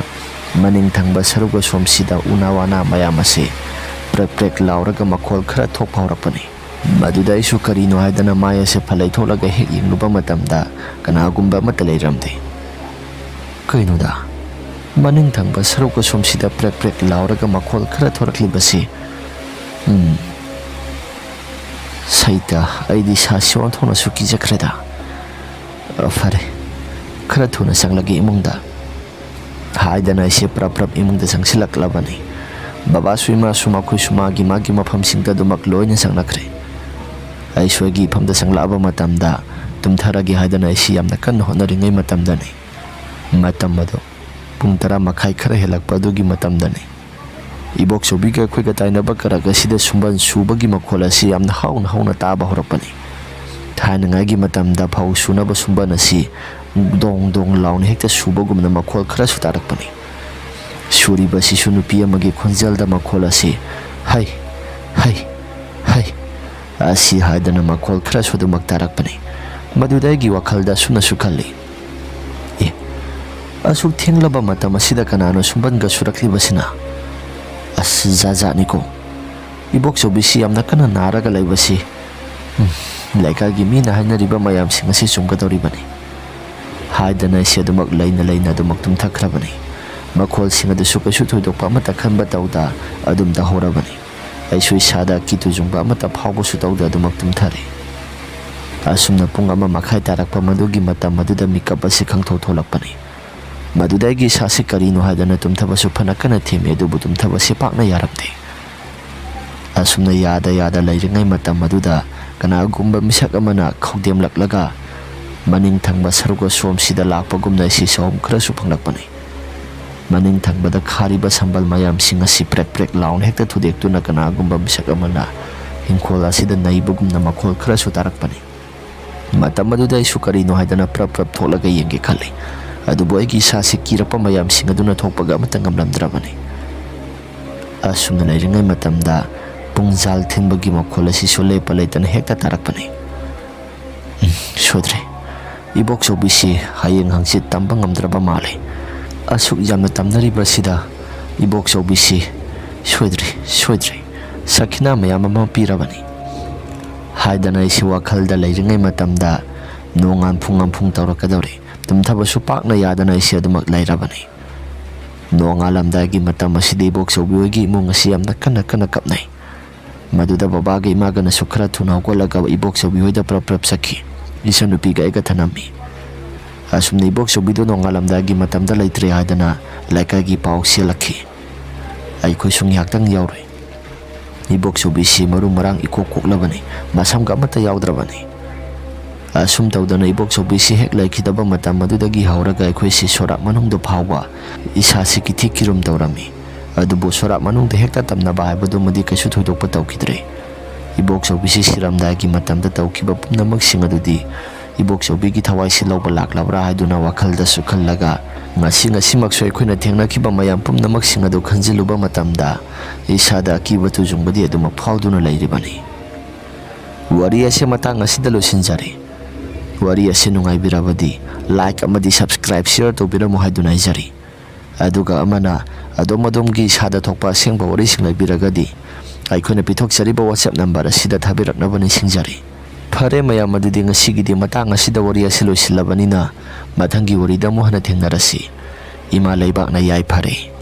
ꯃꯅꯤꯡ ꯊꯪꯕ ꯁꯔꯨꯛ ꯑꯁꯣꯝꯁꯤꯗ ꯎꯅꯥ ꯋꯥꯅꯥ ꯃꯌꯥꯝ ꯑꯁꯦ ꯄ꯭ꯔꯦꯛ ꯄ꯭ꯔꯦꯛ ꯂꯥꯎꯔꯒ ꯃꯈꯣꯜ ꯈꯔ ꯊꯣꯛꯄ ꯍꯧꯔꯛꯄꯅꯤ꯫ ꯃꯗꯨꯗ ꯑꯩꯁꯨ ꯀꯔꯤꯅꯣ ꯍꯥꯏꯗꯅ ꯃꯥꯏ ꯑꯁꯦ ꯐꯠ ꯂꯩꯊꯣꯛꯂꯒ ꯍꯦꯛ ꯌꯦꯡꯂꯨꯕ ꯃꯇꯝꯗ ꯀꯅꯥꯒꯨꯝꯕ ꯑꯃꯠꯇ ꯂꯩꯔꯝꯗꯦ꯫ ꯀꯩꯅꯣꯗ, ꯃꯅꯤꯡ ꯊꯪꯕ ꯁꯔꯨꯛ ꯑꯁꯣꯝꯁꯤꯗ ꯄ꯭ꯔꯦꯛ ꯄ꯭ꯔꯦꯛ ꯂꯥꯎꯔꯒ ꯃꯈꯣꯜ ꯈꯔ ꯊꯣꯔꯛꯂꯤꯕꯁꯤ? ꯎꯝ, ꯁꯩꯇ, ꯑꯩꯗꯤ ꯏꯁꯥꯁꯤ ꯑꯣꯟꯊꯣꯛꯅꯁꯨ ꯀꯤꯖꯈ꯭ꯔꯦꯗ꯫ ꯑ, ꯐꯔꯦ, ꯈꯔ ꯊꯨꯅ ꯆꯪꯂꯒꯦ ꯏꯃꯨꯡꯗ ꯍꯥꯏꯗꯅ ꯑꯩꯁꯦ ꯄ꯭ꯔꯞ ꯄ꯭ꯔꯞ ꯏꯃꯨꯡꯗ ꯆꯪꯁꯤꯜꯂꯛꯂꯕꯅꯤ꯫ ꯕꯕꯥꯁꯨ ꯏꯃꯥꯁꯨ ꯃꯈꯣꯏꯁꯨ ꯃꯥꯒꯤ ꯃꯥꯒꯤ ꯃꯐꯝꯁꯤꯡꯗ ꯑꯗꯨꯃꯛ ꯂꯣꯏꯅ ꯆꯪꯅꯈ꯭ꯔꯦ꯫ ꯑꯩꯁꯨ ꯑꯩꯒꯤ ꯏꯐꯝꯗ ꯆꯪꯂꯛꯂꯕ ꯃꯇꯝꯗ ꯇꯨꯝꯊꯔꯒꯦ ꯍꯥꯏꯗꯅ ꯑꯩꯁꯤ ꯌꯥꯝꯅ ꯀꯟꯅ ꯍꯣꯠꯅꯔꯤꯉꯩ ꯃꯇꯝꯗꯅꯤ꯫ ꯃꯇꯝ ꯑꯗꯨ ꯄꯨꯡ ꯇꯔꯥ ꯃꯈꯥꯏ ꯈꯔ ꯍꯦꯜꯂꯛꯄ ꯑꯗꯨꯒꯤ ꯃꯇꯝꯗꯅꯤ꯫ ꯏꯕꯣꯛꯆꯧꯕꯤꯒ ꯑꯩꯈꯣꯏꯒ ꯇꯥꯏꯅꯕ ꯀꯔꯛ ꯑꯁꯤꯗ ꯁꯨꯝꯕꯟ ꯁꯨꯕꯒꯤ ꯃꯈꯣꯜ ꯑꯁꯤ ꯌꯥꯝꯅ ꯍꯧꯅ ꯍꯧꯅ ꯇꯥꯕ ꯍꯧꯔꯛꯄꯅꯤ꯫ ꯊꯥꯏꯅꯉꯥꯏꯒꯤ ꯃꯇꯝꯗ ꯐꯧ ꯁꯨꯅꯕ ꯁꯨꯝꯕꯟ ꯑꯁꯤ ꯗꯣꯡ ꯗꯣꯡ ꯂꯥꯎꯅ ꯍꯦꯛꯇ ꯁꯨꯕꯒꯨꯝꯅ ꯃꯈꯣꯜ ꯈꯔꯁꯨ ꯇꯥꯔꯛꯄꯅꯤ꯫ ꯁꯨꯔꯤꯕꯁꯤꯁꯨ ꯅꯨꯄꯤ ꯑꯃꯒꯤ ꯈꯣꯟꯖꯦꯜꯗ ꯃꯈꯣꯜ ꯑꯁꯤ "ꯍꯩ, ꯍꯩ, ꯍꯩ" ꯑꯁꯤ ꯍꯥꯏꯗꯅ ꯃꯈꯣꯜ ꯈꯔꯁꯨ ꯑꯗꯨꯃꯛ ꯇꯥꯔꯛꯄꯅꯤ꯫ ꯃꯗꯨꯗ ꯑꯩꯒꯤ ꯋꯥꯈꯜꯗ ꯑꯁꯨꯝꯅꯁꯨ ꯈꯜꯂꯤ, "ꯑꯦ, ꯑꯁꯨꯛ ꯊꯦꯡꯂꯕ ꯃꯇꯝ ꯑꯁꯤꯗ ꯀꯅꯥꯅꯣ ꯁꯨꯝꯕꯟꯒ ꯁꯨꯔꯛꯂꯤꯕꯁꯤꯅ? ꯑꯁ, ꯖꯥꯠ ꯖꯥꯠꯅꯤꯀꯣ꯫ ꯏꯕꯣꯛꯆꯧꯕꯤꯁꯤ ꯌꯥꯝꯅ ꯀꯟꯅ ꯅꯥꯔꯒ ꯂꯩꯕꯁꯤ, ꯎꯝ, ꯂꯩꯀꯥꯏꯒꯤ ꯃꯤꯅ ꯍꯥꯏꯅꯔꯤꯕ ꯃꯌꯥꯝꯁꯤꯡ ꯑꯁꯤ ꯆꯨꯝꯒꯗꯧꯔꯤꯕꯅꯤ" ꯍꯥꯏꯗꯅ ꯑꯩꯁꯦ ꯑꯗꯨꯃꯛ ꯂꯩꯅ ꯂꯩꯅ ꯑꯗꯨꯃꯛ ꯇꯨꯝꯊꯈ꯭ꯔꯕꯅꯤ꯫ ꯃꯈꯣꯜꯁꯤꯡ ꯑꯗꯨꯁꯨ ꯀꯩꯁꯨ ꯊꯣꯏꯗꯣꯛꯄ ꯑꯃꯠꯇ ꯈꯟꯕ ꯇꯧꯗ ꯑꯗꯨꯝ ꯇꯧꯍꯧꯔꯕꯅꯤ꯫ ꯑꯩꯁꯨ ꯏꯁꯥꯗ ꯀꯤꯇꯨ ꯆꯨꯡꯕ ꯑꯃꯠꯇ ꯐꯥꯎꯕꯁꯨ ꯇꯧꯗ ꯑꯗꯨꯃꯛ ꯇꯨꯝꯊꯔꯦ꯫ ꯑꯁꯨꯝꯅ ꯄꯨꯡ ꯑꯃ ꯃꯈꯥꯏ ꯇꯥꯔꯛꯄ ꯃꯗꯨꯒꯤ ꯃꯇꯝ ꯑꯗꯨꯗ ꯃꯤꯀꯞ ꯑꯁꯤ ꯈꯪꯊꯣꯛ ꯊꯣꯛꯂꯛꯄꯅꯤ꯫ ꯃꯗꯨꯗ ꯑꯩꯒꯤ ꯏꯁꯥꯁꯤ ꯀꯔꯤꯅꯣ ꯍꯥꯏꯗꯅ ꯇꯨꯝꯊꯕꯁꯨ ꯐꯅ ꯀꯟꯅ ꯊꯦꯝꯃꯤ, ꯑꯗꯨꯕꯨ ꯇꯨꯝꯊꯕꯁꯤ ꯄꯥꯛꯅ ꯌꯥꯔꯝꯗꯦ꯫ ꯑꯁꯨꯝꯅ ꯌꯥꯗ ꯌꯥꯗ ꯂꯩꯔꯤꯉꯩ ꯃꯇꯝ ꯑꯗꯨꯗ ꯀꯅꯥꯒꯨꯝꯕ ꯃꯤꯁꯛ ꯑꯃꯅ ꯈꯧꯗꯦꯝꯂꯛꯂꯒ ꯃꯅꯤꯡ ꯊꯪꯕ ꯁꯔꯨꯛ ꯑꯁꯣꯝꯁꯤꯗ ꯂꯥꯛꯄꯒꯨꯝꯅ ꯑꯩꯁꯤ ꯁꯥꯎꯍꯨꯝ ꯈꯔꯁꯨ ꯐꯪꯂꯛꯄꯅꯤ꯫ ꯃꯅꯤꯡ ꯊꯪꯕꯗ ꯈꯥꯔꯤꯕ ꯁꯝꯕꯜ ꯃꯌꯥꯝꯁꯤꯡ ꯑꯁꯤ ꯄ꯭ꯔꯦꯛ ꯄ꯭ꯔꯦꯛ ꯂꯥꯎꯅ ꯍꯦꯛꯇ ꯊꯨꯗꯦꯛꯇꯨꯅ ꯀꯅꯥꯒꯨꯝꯕ ꯃꯤꯁꯛ ꯑꯃꯅ ꯏꯪꯈꯣꯜ ꯑꯁꯤꯗ ꯅꯩꯕꯒꯨꯝꯅ ꯃꯈꯣꯜ ꯈꯔꯁꯨ ꯇꯥꯔꯛꯄꯅꯤ꯫ ꯃꯇꯝ ꯑꯗꯨꯗ ꯑꯩꯁꯨ ꯀꯔꯤꯅꯣ ꯍꯥꯏꯗꯅ ꯄ꯭ꯔꯞ ꯄ꯭ꯔꯞ ꯊꯣꯛꯂꯒ ꯌꯦꯡꯒꯦ ꯈꯜꯂꯤ꯫ ꯑꯗꯨꯕꯨ ꯑꯩꯒꯤ ꯏꯁꯥꯁꯤ ꯀꯤꯔꯛꯄ ꯃꯌꯥꯝꯁꯤꯡ ꯑꯗꯨꯅ ꯊꯣꯛꯄꯒ ꯑꯃꯠꯇ ꯉꯝꯂꯝꯗ꯭ꯔꯕꯅꯤ꯫ ꯑꯁꯨꯝꯅ ꯂꯩꯔꯤꯉꯩ ꯃꯇꯝꯗ ꯄꯨꯡꯖꯥꯜ ꯊꯤꯟꯕꯒꯤ ꯃꯈꯣꯜ ꯑꯁꯤꯁꯨ ꯂꯦꯞꯄ ꯂꯩꯇꯅ ꯍꯦꯛꯇ ꯇꯥꯔꯛꯄꯅꯤ꯫ ꯎꯝ, ꯁꯣꯏꯗ꯭ꯔꯦ꯫ ꯏꯕꯣꯛꯆꯧꯕꯤꯁꯤ ꯍꯌꯦꯡ ꯍꯪꯆꯤꯠ ꯇꯝꯕ ꯉꯝꯗ꯭ꯔꯕ ꯃꯥꯜꯂꯦ꯫ ꯑꯁꯨꯛ ꯌꯥꯝꯅ ꯇꯝꯅꯔꯤꯕꯁꯤꯗ ꯏꯕꯣꯛꯆꯧꯕꯤꯁꯤ ꯁꯣꯏꯗ꯭ꯔꯦ, ꯁꯣꯏꯗ꯭ꯔꯦ꯫ ꯁꯈꯤꯅꯥ ꯃꯌꯥꯝ ꯑꯃ ꯄꯤꯔꯕꯅꯤ ꯍꯥꯏꯗꯅ ꯑꯩꯁꯤ ꯋꯥꯈꯜꯗ ꯂꯩꯔꯤꯉꯩ ꯃꯇꯝꯗ ꯅꯣꯡꯉꯥꯟ ꯐꯨꯡꯉꯥꯟ ꯐꯨꯡ ꯇꯧꯔꯛꯀꯗꯧꯔꯦ꯫ ꯇꯨꯝꯊꯕꯁꯨ ꯄꯥꯛꯅ ꯌꯥꯗꯅ ꯑꯩꯁꯤ ꯑꯗꯨꯃꯛ ꯂꯩꯔꯕꯅꯤ꯫ ꯅꯣꯡꯉꯥꯜꯂꯝꯗꯥꯏꯒꯤ ꯃꯇꯝ ꯑꯁꯤꯗ ꯏꯕꯣꯛꯆꯧꯕꯤ ꯍꯣꯏꯒꯤ ꯏꯃꯨꯡ ꯑꯁꯤ ꯌꯥꯝꯅ ꯀꯟꯅ ꯀꯟꯅ ꯀꯞꯅꯩ꯫ ꯃꯗꯨꯗ ꯕꯕꯥꯒ ꯏꯃꯥꯒꯅꯁꯨ ꯈꯔ ꯊꯨꯅ ꯍꯧꯒꯠꯂꯒ ꯏꯕꯣꯛꯆꯧꯕꯤ ꯍꯣꯏꯗ ꯄ꯭ꯔꯞ ꯄ꯭ꯔꯞ ꯆꯠꯈꯤ꯫ ꯏꯆꯟꯅꯨꯄꯤꯒ ꯑꯩꯒ ꯊꯅꯝꯃꯤ꯫ ꯑꯁꯨꯝꯅ ꯏꯕꯣꯛꯆꯧꯕꯤꯗꯨ ꯅꯣꯡꯉꯥꯜꯂꯝꯗꯥꯏꯒꯤ ꯃꯇꯝꯗ ꯂꯩꯇ꯭ꯔꯦ ꯍꯥꯏꯗꯅ ꯂꯩꯀꯥꯏꯒꯤ ꯄꯥꯎ ꯆꯦꯜꯂꯛꯈꯤ꯫ ꯑꯩꯈꯣꯏꯁꯨ ꯉꯥꯏꯍꯥꯛꯇꯪ ꯌꯥꯎꯔꯨꯏ꯫ ꯏꯕꯣꯛꯆꯧꯕꯤꯁꯤ ꯃꯔꯨ ꯃꯔꯥꯡ ꯏꯀꯣꯛ ꯀꯣꯛꯂꯕꯅꯤ, ꯃꯁꯝꯒ ꯑꯃꯠꯇ ꯌꯥꯎꯗ꯭ꯔꯕꯅꯤ꯫ ꯑꯁꯨꯝ ꯇꯧꯗꯅ ꯏꯕꯣꯛꯆꯧꯕꯤꯁꯤ ꯍꯦꯛ ꯂꯩꯈꯤꯗꯕ ꯃꯇꯝ ꯑꯗꯨꯗꯒꯤ ꯍꯧꯔꯒ ꯑꯩꯈꯣꯏꯁꯤ ꯁꯣꯔꯥꯛ ꯃꯅꯨꯡꯗ ꯐꯥꯎꯕ ꯏꯁꯥꯁꯤ ꯀꯤꯊꯤ ꯀꯤꯔꯨꯝ ꯇꯧꯔꯝꯃꯤ꯫ ꯑꯗꯨꯕꯨ ꯁꯣꯔꯥꯛ ꯃꯅꯨꯡꯗ ꯍꯦꯛꯇ ꯇꯝꯅꯕ ꯍꯥꯏꯕꯗꯨꯃꯗꯤ ꯀꯩꯁꯨ ꯊꯣꯏꯗꯣꯛꯄ ꯇꯧꯈꯤꯗ꯭ꯔꯦ꯫ ꯏꯕꯣꯛꯆꯧꯕꯤꯁꯤ ꯁꯤꯔꯝꯗꯥꯏꯒꯤ ꯃꯇꯝꯗ ꯇꯧꯈꯤꯕ ꯄꯨꯝꯅꯃꯛꯁꯤꯡ ꯑꯗꯨꯗꯤ ꯏꯕꯣꯛꯆꯧꯕꯤꯒꯤ ꯊꯋꯥꯏꯁꯤ ꯂꯧꯕ ꯂꯥꯛꯂꯕ꯭ꯔꯥ ꯍꯥꯏꯗꯨꯅ ꯋꯥꯈꯜꯗꯁꯨ ꯈꯜꯂꯒ, ꯉꯁꯤ ꯉꯁꯤꯃꯛꯁꯨ ꯑꯩꯈꯣꯏꯅ ꯊꯦꯡꯅꯈꯤꯕ ꯃꯌꯥꯝ ꯄꯨꯝꯅꯃꯛꯁꯤꯡ ꯑꯗꯨ ꯈꯟꯖꯤꯜꯂꯨꯕ ꯃꯇꯝꯗ ꯏꯁꯥꯗ ꯑꯀꯤꯕ ꯇꯨꯖꯨꯡꯕꯗꯤ ꯑꯗꯨꯃꯛ ꯐꯥꯎꯗꯨꯅ ꯂꯩꯔꯤꯕꯅꯤ꯫ ꯋꯥꯔꯤ ꯑꯁꯤ ꯃꯇꯥꯡ ꯑꯁꯤꯗ ꯂꯣꯏꯁꯤꯟꯖꯔꯦ꯫ ꯋꯥꯔꯤ ꯑꯁꯤ ꯅꯨꯡꯉꯥꯏꯕꯤꯔꯕꯗꯤ like ꯑꯃꯗꯤ subscribe, share ꯇꯧꯕꯤꯔꯝꯃꯨ ꯍꯥꯏꯗꯨꯅ ꯍꯥꯏꯖꯔꯤ꯫ ꯑꯗꯨꯒ ꯑꯃꯅ, ꯑꯗꯣꯝ ꯑꯗꯣꯝꯒꯤ ꯏꯁꯥꯗ ꯊꯣꯛꯄ ꯑꯁꯦꯡꯕ ꯋꯥꯔꯤꯁꯤꯡ ꯂꯩꯕꯤꯔꯒꯗꯤ ꯑꯩꯈꯣꯏꯅ ꯄꯤꯊꯣꯛꯆꯔꯤꯕ WhatsApp number ꯑꯁꯤꯗ ꯊꯥꯕꯤꯔꯛꯅꯕ ꯅꯤꯡꯁꯤꯡꯖꯔꯤ꯫ ꯐꯔꯦ ꯃꯌꯥꯝ, ꯑꯗꯨꯗꯤ ꯉꯁꯤꯒꯤꯗꯤ ꯃꯇꯥꯡ ꯑꯁꯤꯗ ꯋꯥꯔꯤ ꯑꯁꯤ ꯂꯣꯏꯁꯤꯜꯂꯕꯅꯤꯅ ꯃꯊꯪꯒꯤ ꯋꯥꯔꯤꯗ ꯑꯃꯨꯛ ꯍꯟꯅ ꯊꯦꯡꯅꯔꯁꯤ꯫ ꯏꯃꯥ ꯂꯩꯕꯥꯛꯅ ꯌꯥꯏꯐꯔꯦ꯫